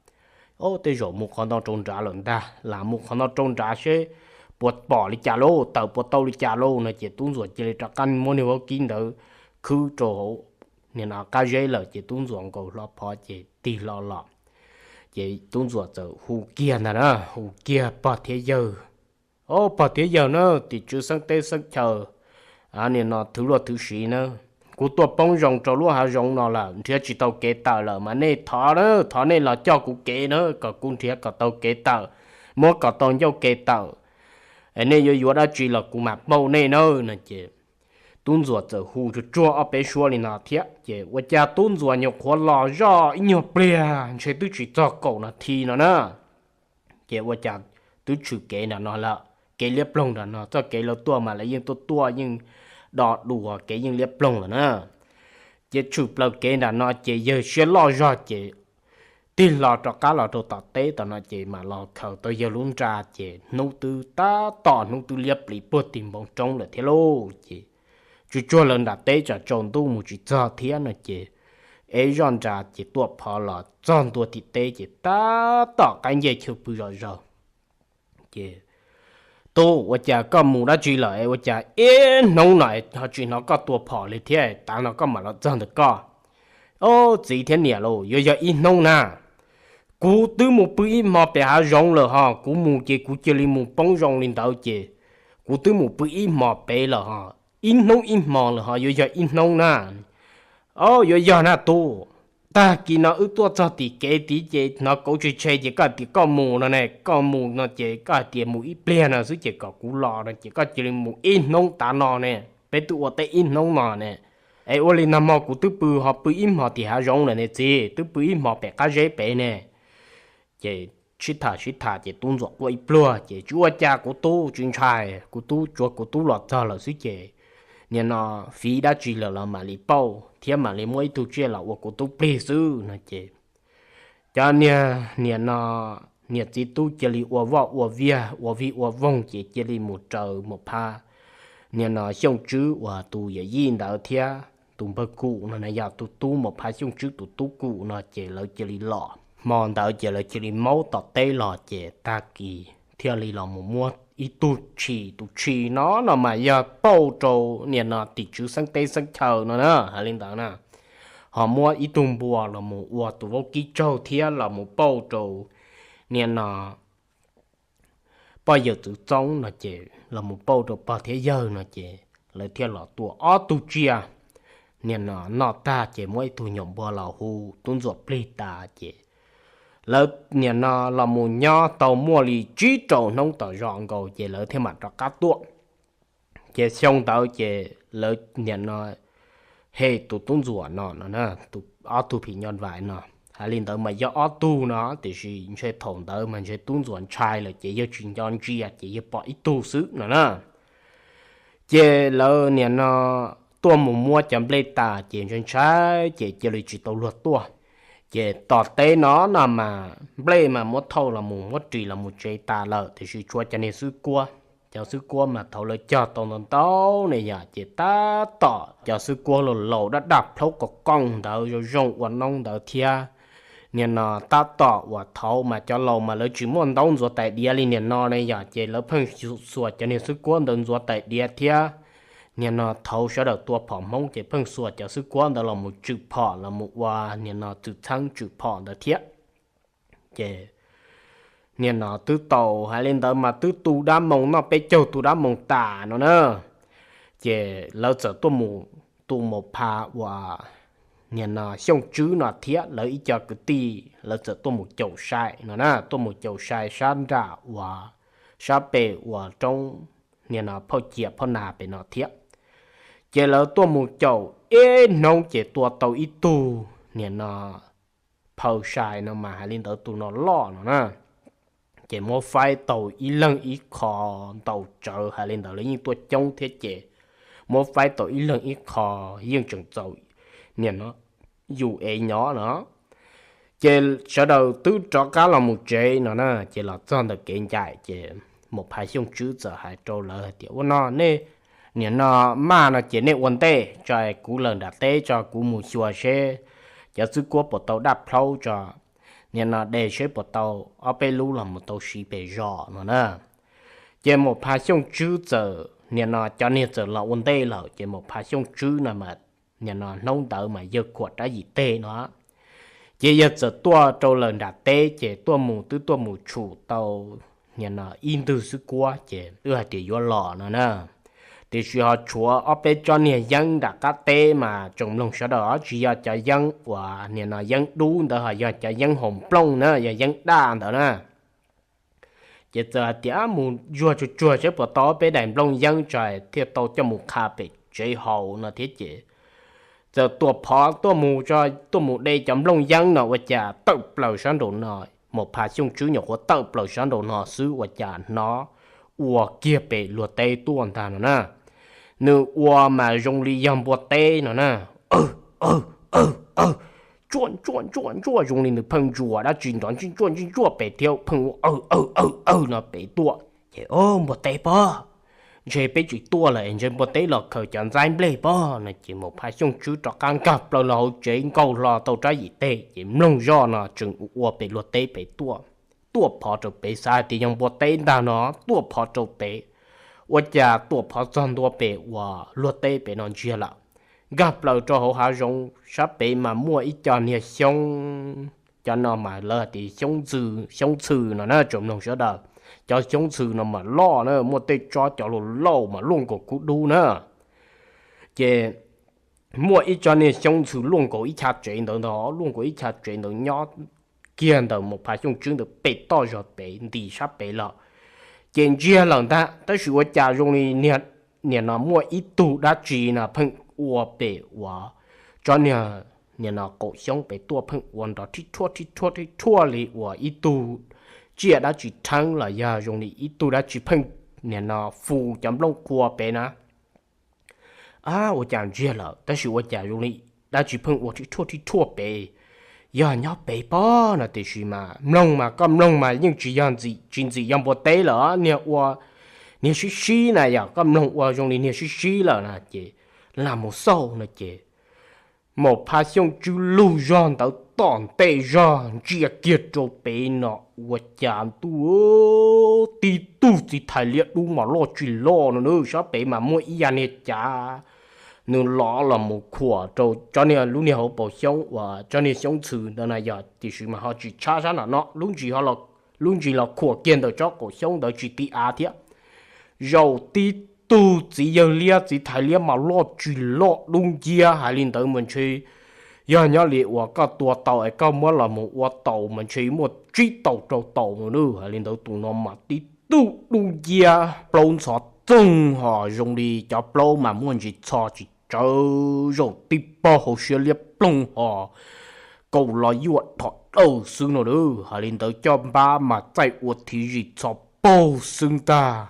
Ob, tej zaum mus qhov no rau nrad lawm ntag, lam mus qhov no rau nrad seb puas pom li cas lauj, tawm puas tau li cas lauj no ces tub ntxuam cia li rov qab muab niag vaub kib ntawd khwb rau hauv niag no qab zeb lawm ces tub ntxuam nkaus hlo phov ces tig hlo los. Ces tub ntxuam txawm hu kiag ntag na, hu kiag pog thiab yawg. Ob, pog thiab yawg na, tim tswv xeeb teb xeeb chaw, niag no thwv luaj thwv siv na, kuv tuaj poob zoo rau lub hav zoov no lawm, nrhiav tsis tau kev tawm lawm mas nej thov na, thov nej los coj kuv kev na, kom kuv nrhiav kom tau kev tawm, muab kom tau ncauj ke tawm, es nej yuav yuav dab tsi los kuv mam pauj nej na no ces tub ntxuam txawm hu tsuag tsuag ob peb suab li no thiab ces ua cas tub ntxuam nyuam qhuav los zoj ib nyuag pliag ntshe twb tsis txog kaum nas this no na. Ces ua cas twb tshwm kev nram no lawm, kev liab ploog nram no, txoj kev lawv tuaj mas lawv yeej tuaj tuaj yeej do dua kev yeej liab ploog lawm na. Ces tshwm plaws kev nram no ces yawg siab loj zog ces tig hlo rov qab los rau tom teb tom no ces mam los khaws tau yawg lub nra ces hnub twb tab tom hnub twb liab plis puag tim npoo roob lawm thiab lauj. Ces tsuag tsuag lawv nram teb tsam tsaus ntuj mus tsis txog thiab no ces ev zoj nra ces tuaj phov los txog ntua tim teb ces tab tom qaib ncej chaw pw zom zaws. Ces, tub, ua cas koj mus dab tsi lawm es ua cas ib hnub no ho tsis hnov koj tua phom li thiab, tav no koj mam los txog ntawm koj? Ob, txiv thiab niam lauj, yuav yog ib hnub na, kuv twb mus pw ib hmo pem hav zoov lawm ho, kuv mus ces kuv cia li mus poob zoo li ntawd ces kuv twb mus pw ib hmo pem lawm ho, ib hnub ib hmo lawm ho yuav yog ib hnub na. Ob, yuav yog na tub, tag kis no wb tuaj txog tim kev tid ces hnov kauv tshe tshe ces koj hais tias koj mus no ne, koj mus no ces koj hais tias mus ib pliag no xwb ces kom kuv los no ces koj cia li mus ib hnub tav no ne, peb twb ua teb ib hnub no ne. Es ua li nag hmo kuv twb pw ho pw ib hmo tim hav zoov lawm ne txiv, twb pw ib hmo pem qab zeb pem ne. Ces sib tham sib tham ces tub ntxuam quaj ib pluag ces tsis ua cas kuv tub tsis ntshai, kuv tub tsuav kuv tub los txog lawm xwb ces niag no fiv dab tsi lawm los mam li pauj thiab mam li muab ib tug tsiaj los ua kuv tub plig xwb no ces cov niag niam no niam txiv tub cia li ua voj ua viag ua vij ua voog ces cia li mus raws mus phab niag no Xyooj Tswb uas tus yawm yij ntawd thiab tus npawg Kum no na, yog tus tub mus phab Xyooj Tswb tus tub Kum no ces lawv cia li los hmo ntawd ces lawv cia li maub tom teb los ces tag kis thiaj li los mus muab ib tug tshis, tus tshis no no mas yog pauj rau niag no tim tswv xeeb teb xeeb chaw no na, hais li ntawd na. Ho muab ib tug npua los mus ua tus vaub kib tsaug thiab los mus pauj rau niag no poj yawm txwv txoob no ces los mus pauj rau pog thiab yawg no ces lawv thiaj los tua ob tug tsiaj. Niag no noj tag ces muab ib tug nyuam npua los hu tub ntxuam plig tas ces lawv niag no los mus nyob tau muaj li tsib rau hnub tom zos nkaus ces lawv thiaj mam rov qab tuaj. Ces xyoo ntawd ces lawv niag no hem tus tub ntxuam no no, tus ob tug phim nyoj vais no, hais li ntawd mas yog ob tug no tiam sis ntshe thaum ntawd mas ntshe tub ntxuam ntshai lawm ces yawg tsis nco ntsia ces yawg pom ib tug xwb no na. Ces lawv niag no tuaj mus muab cov nplej tas ces ntshai ntshai ces cia li tsis tau luag tuaj. Ces tom teb no no mas nplej mas muab thauj los mus muab ris los mus tsev tas lawm tiam sis tshuav cov niag xwb kuab. Cov xwb kuab mas thaum lawv cog tau ntau ntau ne yom ces tab tom cov xwb kuab laus laus daj daj plhaub qos qooj ntawd zoo zoo ua noob ntawd thiab. Niag no tab tom uas thaud mas cov laus mas lawv tsis muaj ntaub ntxuav tais diav li niag no ne yom ces lawv pheej xuas cov niag xwb kuab ntawd ntxuav tais diav thiab. Niag no thaud sawv daws tua phom Hmoob ces pheej xuas cov xwb kuab ntawd los mus tswm phom los mus ua niag no txwm txheeb tswm phom ntawd thiab. Ces niag no twb tau hais li ntawd mas twb tu dab moo noj peb caug tu dab moo tas no na. Ces lawv txawm tuaj mus, tus mus pha uas niag no Xyooj Tswb no thiab lawv ib co kwv tij lawv txawm tuaj mus caum sai no na, tuaj mus caum sai sab nram uas sab pem uas roob niag no phauj ciam phauj nas pem no thiab. Ces lawv tuaj mus caum ib hnub ces tua tau ib tug niag no phaw sai no mas hais li ntawd tus no loj no na. Ces muab faib tau ib leeg ib qho ntaus tsawv hais li ntawd lawv yeej tuaj coob thiab ces muab faib tau ib leeg ib qho, yeej tseem txaus niam no yus ev nyob no. Ces sawv daws twb rov qab los mus tsev no na, ces los txog ntawm kev ncaim ces Maum Phas Xyooj Tswb txawm hais rau lawv hais tias, Ua no nej, niam no maj no ces nej ua ntej tso, kuv lawm nram teb tso, kuv mus xyuas seb cov xwb kuab puas tau daj plhaub tso, niam no de seb puas tau ob peb lub los mus tau siv pem zos no na. Ces Maum Phas Xyooj Tswb txawm niam no cov niag txawm los ua ntej lawm, ces Maum Phas Xyooj Tswb no mas niam no hnub ntawd mas yawg khuam rab yim teg no, ces yawg txawm tuaj rau lawm nram teb, ces tuaj mus twb tuaj mus tshum tau niam no ib ntwg xwb kuab, ces wb hais tias yuav los no na, tiam sis ho tshuav ob peb tsob niag yeeb nram qab teb mas tsoom mloog sawv daws, tsis yog cov yeeb uas niam no yeeb dub ntawd, ho yog cov yeeb haus nplooj na, yog yeeb daj ntawd na. Ces txawm hais tias mus zuag tsuag tsuag seb puas tau ob peb daim nplooj yeeb tso thiaj tau coj mus qha pem tsev haus no thiab. Ces txawm tuam phov tuaj mus, tuaj mus de cov nplooj yeeb no ua cas tawm plaws sab nraum no, Maum Phas Xyooj Tswb nyuam qhuav tawm plaws sab nraum no xwb ua cas hnov ua kiag pem luag teb tuaj ntag no na. Nws ua mas zoo li yog npua teb no na, ntsuaj ntsuaj ntsuaj ntsuaj zoo li nws pheej ntsuas dab tsi nrov ntsuaj ntsuaj ntsuaj pem thiab pheej ua aw aw aw aw no pem tuaj. Ces, Npua teb pob, ntshe peb tsis tuaj lawm es ntshe npua teb los khaws cov ntxaib nplej pob no. Ces Maum Phas Xyooj Tswb rov qab nkag plaws los hauv tsev nkaug hlo tau rab yim teg ces mloog zoj no tseem ua pem luag teb pem tuaj, tuaj phov rau pem, xav hais tias yog npua teb ntag no tuaj phov rau pem. Ua cas tuam phov txog ntua pem uas luag teb pem no ntsiag lawm, nkag plaws rau hauv hav zoov sab pem mas muaj ib co niag xyoob, cov no mas lawv hais tias xyoob ntxhw, xyoob ntxhw no na tsoom mloog sawv daws. Cov xyoob ntxhw no mas loj na, muaj tej tsob cov luaj lauj mas luaj nkaus kuv dub na. Ces muaj ib tsob niag xyoob ntxhw luaj nkaus ib chav tsev ntawd ntag, luaj nkaus ib chav tsev ntawd nyob kiag ntawm Maum Phas Xyooj Tswb ntawd pem toj zog pem nti sab pem los. Ces ntsiag lawm ntag, tab sis ua cas zoo li niag, niam no muaj ib tug dab tsi no pheej ua pem uas tsob niag, niam no qaum xyoob pem tuaj pheej ua nrov rhib rhuaj rhib rhuaj rhib rhuaj li uas ib tug tsiaj dab tsi rheeb los yog zoo li ib tug dab tsi pheej niam no fu cov nplooj qhua pem na. Ab, ua cas ntsiag lawm tab sis ua cas zoo li dab tsi pheej ua rhib rhuaj rhib rhuaj pem, yog nyob pem pob no. Tiam sis mas mloog mas koj mloog mas yeej tsis yog ntxim, tsis ntxim yog npua teb lawm, niag ua, niag sib sib na, yog koj mloog ua zoo li niag sib sib lawm na. Ces lam mus xauj no ces Maum Phas Xyooj Tswb lug zog ntawd tom ntej zog ntsia kiag rau pem no ua cas ntuj, tib tug txiv thais liab dub mas loj tsis loj no na, sab pem mas muaj ib yav niag cav, nws lov los mus khuam rau tsob niag, lub niag hauv paus xyoob uas tsob niag xyoob ntxhw ntawd na yog, tiam sis mas ho tsis tshab sab nram no, lub ntsis los khuam kiag ntawm tsob qaum xyoob ntawd tsis tiv av thiab. Zaum tib tug txiv yawg liab txiv thais liab mas loj tsis loj dub nciab hais li ntawd mas ntshe yog nyob li uas koj tua taus es koj muab los mus ua taus mas ntshe muaj tsib taus rau taus no na. Hais li ntawd tus no mas tib tug dub nciab plaub ntxhov txoog ho zoo li cov plaub mas muaj ntsis txho tsis tsawv, zaum tib pob hauv siab liab ploog ho kaus los yuaj dhos dawj xwb no na. Hais li ntawd coj npab mas txaij ua thiv zis txho paug xwb ntag.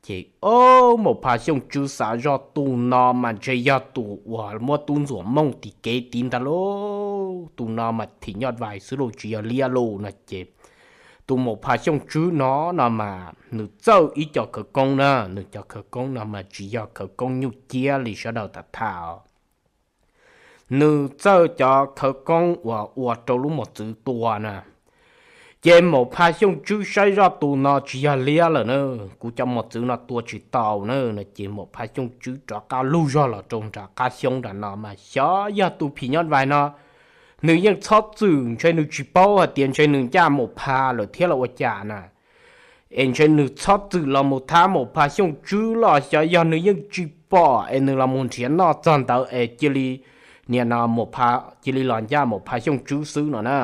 Ces Maum Phas Xyooj Tswb xav zoj tus no mas ntshe yog tus uas muab tub ntxuam mooj tim kev tiv ntag lauj, tus no mas phim nyuj vais xwb lauj, tsis yog liab lauj no ces tus Maum Phas Xyooj Tswb no no mas nws txawj ib co khawv koob na, nws cov khawv koob no mas tsis yog khawv koob nyuj ciab li sawv daws tham tham. Nws txawj cov khawv koob uas ua rau lub mos txwv tua na. Ces Maum Phas Xyooj Tswb saib zoj tus no tsis yog liab lawm na, kuv cov mos txwv no tua tsis tau na no ces Maum Phas Xyooj Tswb rov qab lug zog los rau nram qab xyoob nram no mas xyov yog tus phim nyuj vais no nws yeej txhob txwm, ntshe nws tsis paub hais tias ntshe nws ncaj Maum Phas lawm thiab los ua cas na. Es ntshe nws txhob txwm los mus thab Maum Phas Xyooj Tswb los xyov yog nws yeej tsis pom es nws los mus nrhiav noj txog ntawd es cia li, niam no Maum Phas cia li los ncaj Maum Phas Xyooj Tswb xwb no na.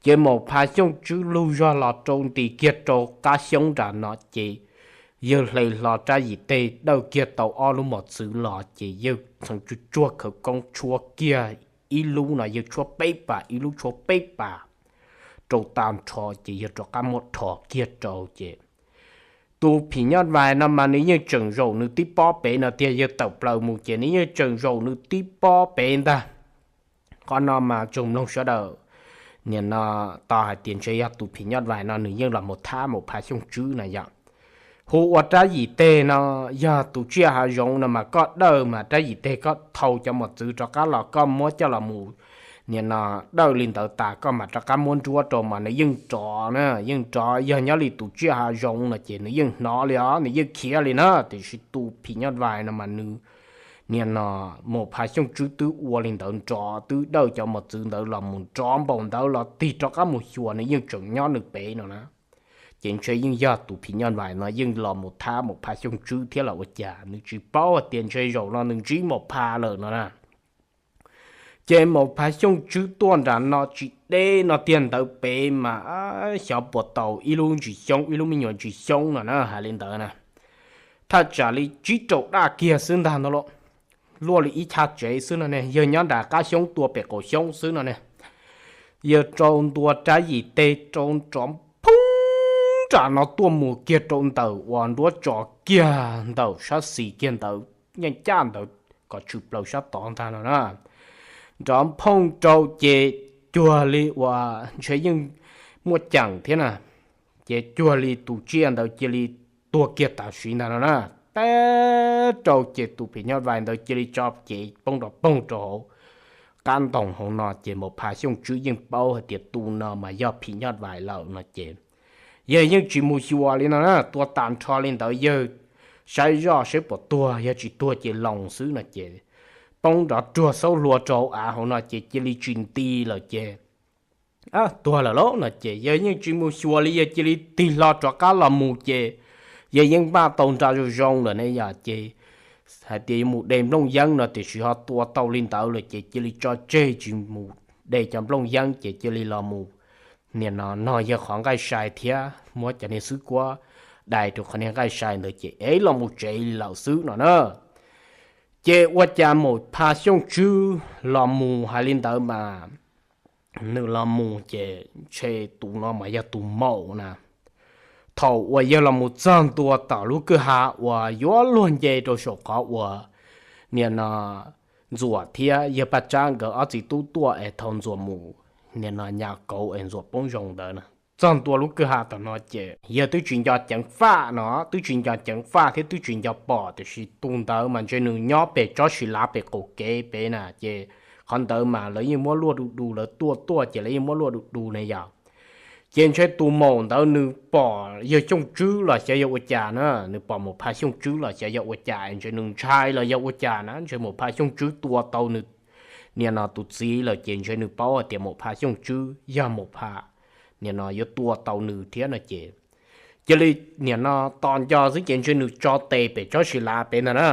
Ces Maum Phas Xyooj Tswb lug zog los rau nti kiag rau qab xyoob nram no ces yawg hle hlo rab yim teg dawj kiag tau ob lub mos txwv los ces yawg txheev tsuag tsuag khawv koob tshuab kiag, ib lub no yawg tshuab peb pas, ib lub tshuab peb pas rau tag nrho ces yawg rov qab muab rho kiag rau ces Tus phim nyuj vais no mas nws yeej tseem zaum nws tib pob pem no tiag, yawg tawm plaws mus ces nws yeej tseem zaum nws tib pob pem ntag. Qhov no mas tsoom mloog sawv daws niam no tos hais tias ntshe yog tus phim nyuj vais no nws yeej los mus thab Maum Pha Xyooj Tswb na yom. Hu ua rab yim teg no yog tus tsiaj hav zoov no mas koj dawj mas rab yim teg koj thau cov mos txwv rov qab los koj muab coj los mus niam no dawj li ntawd tas koj mam rov qab muab nruab rau mas nws yeej nrov na, yeej nrov. Yog nyob li tus tsiaj hav zoov no ces nws yeej hnov li os, nws yeej khiav li na. Tiam sis tus phim nyuj vais no mas nws niam no Maum Pha Xyooj Tswb twb ua li ntawd nrov, twb dawj cov mos txwv ntawd los mus nrov npaum ntawd los tig rov qab mus xyuas nws yeej tseem nyob nws pem no na. Ces ntshe yeej yog tus phim nyuj vais no yeej los mus thab Maum Pha Xyooj Tswb thiab los ua cas, nws tsis paub hais tias ntshe zaum no nws ntsib Maum Pha lawm no na. Ces Maum Pha Xyooj Tswb tuaj nram no tsis deb no tiag, ntawd pem mas xyov puas tau ib lub ntsis xyoob, ib lub me nyuam ntsis xyoob no na, hais li ntawd na. Thaj tsam li tsib rau daj kiag xwb ntag no lauj, luaj li ib chav tsev xwb no ne, yawg nyob nram qab xyoob tua pem qaum xyoob xwb no ne. Yawg rau ntua rab yim teg rau nrov phoob nram no tuaj mus kiag rau ntawm uas nruab tso kiag ntawm sab xis kiag ntawd, yeej caj ntawd kom tshwm plaws sab tod ntag no na. Nrov phooj rau ces cuag li uas ntshe yeej muaj ceem thiab na, ces cuag li tus tsiaj ntawd cia li tuag kiag tam sim ntag no na. Teb rau ces tus phim nyuj vais ntawd cia li tso cev poob nrov poog rau hauv qab ntoo hauv no, ces Maum Pha Xyooj Tswb yeej paub hais tias tus no mas yog phim nyuj vais lawm no ces yawg yeej tsis mus xyuas li no na, tua tas nrho li ntawd yawg saib zoj saib puas tuag, yog tsis tuag ces loos xwb no ces poob nrov ruag xaub hlua rau hauv av hauv no ces cia li tsis nti lawm ces tuag lawm lauj no ces yawg yeej tsis mus xyuas li, yawg cia li tig hlo rov qab los mus ces yawg yeej npaj tau nra zoo zoo lawm ne yom, ces hais tias yuav mus de nplooj yeeb no tiam sis ho tua tau li ntawd lawm ces cia li tso tseg tsis mus de cov nplooj yeeb ces cia li los mus niam no nog yawg qhov nqaij sai thiab muab cov niag xwb kuab dai rau qhov niag nqaij sai ntawd ces ev los mus tsev li lawm xwb no na. Ces ua cas Maum Pha Xyooj Tswb los mus hais li ntawd mas nws los mus ces ntshe tus no mas yog tus maum na. Thaum uas yawg los mus txog ntua tom lub kwj ha uas yuav luag nce rau saum qhov uas niam no Ntxuam thiab yawg Paj Tsab nkawd ob txiv tub tuaj es thaum Ntxuam mus niam no nyas kauv es Ntxuam poob zoo ntawd na. Txog ntua lub kwj ha tom no ces yawg twb tsis nco ceev faj no, twb tsis nco ceev faj thiab twb tsis nco pom, tiam sis tus ntawd mas ntshe nws nyob pem tsob si lav pem qaum kev pem na, ces qhov ntawd mas lawv yeej muab luaj du du, lawv tuaj tuaj ces lawv yeej muab luaj du du ne yom. Ces ntshe tus maum ntawd nws pom yawg Xyooj Tswb los xyov yog ua cas na, nws pom Maum Pha Xyooj Tswb los xyov yog ua cas, ntshe nws ntshai los yog ua cas na, ntshe Maum Pha Xyooj Tswb tua tau nws niam no tus txiv lawm ces ntshe nws paub hais tias Maum Pha Xyooj Tswb yog Maum Pha niam no yuav tua tau nws thiab no ces cia li niam no tos nco xwb ces ntshe nws tso tes pem tsob si lav pem ntag na,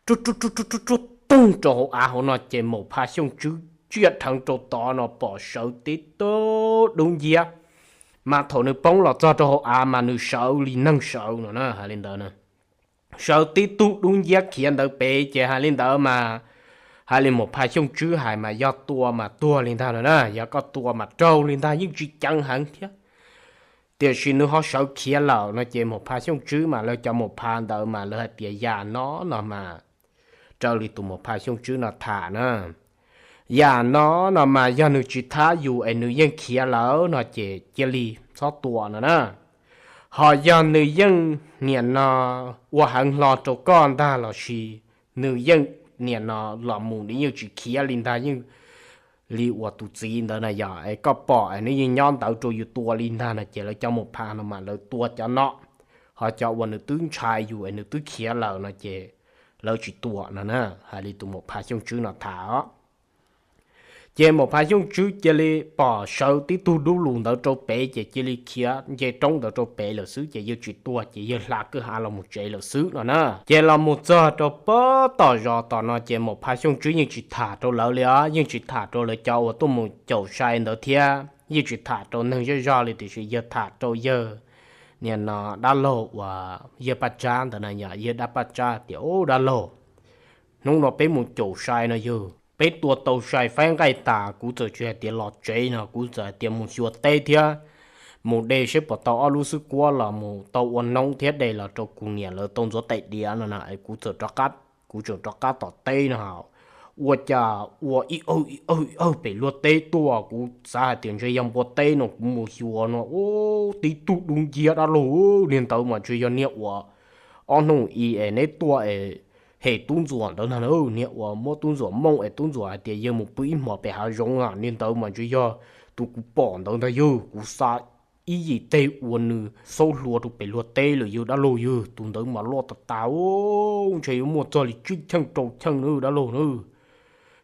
rub rub rub rub rub rub toog rau hauv av hauv no ces Maum Pha Xyooj Tswb tsiaj dheev rau tod no pom sawv tib tug dub nciab. Mas thaum nws poob los txog rau hauv av mas nws sawv li neeg sawv no na, hais li ntawd na. Sawv tib tug dub nciab khiav ntawd pem ces hais li ntawd mas hais li Maum Pha Xyooj Tswb hais mas yog tua mas tuag li ntag no na, yog koj tua mas raug li ntag, yeej tsis ceev heev thiab. Tiam sis nws ho sawv khiav lawm no ces Maum Pha Xyooj Tswb mas lawv cov Maum Pha ntawd mas lawv hais tias yam no no mas raws li tus Maum Pha Xyooj Tswb no tham na, yam no no mas yog nws tsis thab yus es nws yeej khiav lawm no ces cia li txhob tua no na. Ho yog nws yeej niam no ua heev hlo rau koj ntag los sis nws yeej niam no los mus nws yeej tsis khiav li ntag, yeej li uas tus txiv ntawd na yog es koj pom es nws yeej nyob ntawd rau yus tua li ntag no ces lawv cov Maum Pha no mas lawv tua cov no. Ho cov uas nws twb ntshai yus es nws twb khiav lawm no ces lawv tsis tua no na, hais li tus Maum Pha Xyooj Tswb no tham os. Ces Maum Pha Xyooj Tswb cia li pom sawv tib tug dub lus ntawd rau pem ces cia li khiav nce roob ntawd rau pem lawm xwb ces yawg tsis tua ces yawg hla kwj ha los mus tsev lawm xwb no na. Ces los mus txog rau pem tom zos tom no ces Maum Pha Xyooj Tswb yeej tsis tham rau lawv li os, yeej tsis tham rau lawv cov uas tuaj mus caum sai ntawd thiab, yeej tsis tham rau neeg zej zog li, tiam sis yawg tham rau yawg niam no dab laug uas yawg Paj Tsab ntawd na, yog yawg dab Paj Tsab tias, Ub dab laug, hnub no peb mus caum sai no yog peb tua tau sai faib nqaij tas, kuv txawm tsis hais tias los tsev no, kuv txawm hais tias mus xyuas teb thiab mus de seb puas tau ob lub xwb kuab los mus tau ua noob thiab de los rau kuv niam lawv tau ntxuav tais diav no na, kuv txawm rov qab, kuv tseem rov qab tom teb no. Ua cas ua ib awg ib awg ib awg pem luag teb tuaj, kuv xav hais tias ntshe yog npua teb no, kuv mus xyuas no, ub, tib tug dub nciab dab laug, niag ntawd mas ntshe yog niag uas ob hnub i es neb tuaj es hem tub ntsuam ntawd ntag na, niag uas muab tub ntsuam mooj es tub ntsuam hais tias yawg mus pw ib hmos pem hav zoov na, niag ntawd mas ntshe yog tus kuv pom ntawd ntag yawg. Kuv xa ib yim teg ua nws xaub hlua rau pem luag teb lawm yawg dab laug yawg, tus ntawd mas loj tas tas, ntshe yuav muaj txog li tsib cheej rau cheej na dab laug na.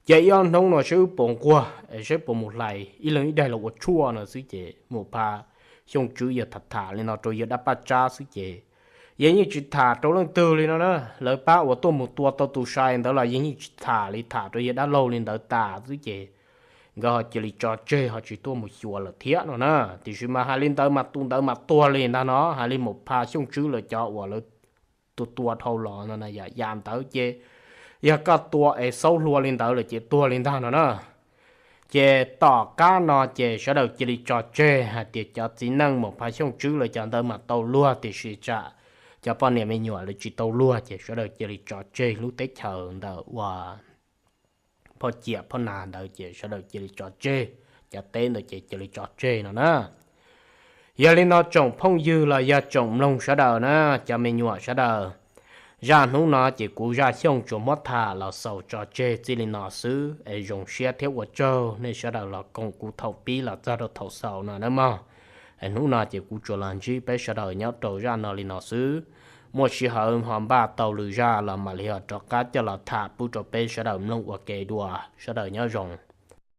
Ces ib ob hnub no saib wb puas nquag es saib puas mus hlais ib leeg ib daig los ua tshuaj no xwb ces Mus Pha Xyooj Tswb yog tham tham li no rau yawg dab paj tsab xwb ces yawg yeej tsis tham rau leej twg li no na. Lawv pab uas tuaj mus tua tau tus sai ntawd los yawg yeej tsis tham li, tham rau yawg dab laug li ntawd tas xwb ces nkawd ho cia li tso tseg ho tsis tuaj mus xyuas lawm thiab no na. Tiam sis mas hais li ntawd mas tus ntawd mas tuag li ntag no, hais li Mus Pha Xyooj Tswb lawv cov uas lawv tua tua dhau los no na, yam yam ntawd ces yog koj tua es xaub hlua li ntawd lawm ces tuag li ntag no na. Ces tom qab no ces sawv daws cia li tso tseg hais tias cov txiv neej Mus Pha Xyooj Tswb lawv cov ntawd mas tau luag, tiam sis tsam cov poj niam me nyuam lawv tsis tau luag ces sawv daws cia li tso tseg lub teb chaws ntawm uas phoj ciam phoj nas ntawd ces sawv daws cia li tso tseg, cov teb ntawd ces cia li tso tseg no na. Yog li no tsoom phooj ywg los yog tsoom mloog sawv daws na, cov me nyuam sawv daws, zaj hnub no ces kuv Zaj Xyooj tsuas muab tham los xaus tso tseg txij li no xwb es zoo siab thiab ua tsaug nej sawv daws los koom kuv thaum pib los txog rau thaum xaus no nawb mog. Es hnub no ces kuv tsuas los ntsib peb sawv daws nyob rau zaj no li no xwb. Muaj sij hawm ho npaj tau lwm zaj los mam li ho rov qab coj los tham pub rau peb sawv daws mloog ua ke dua. Sawv daws nyob zoo.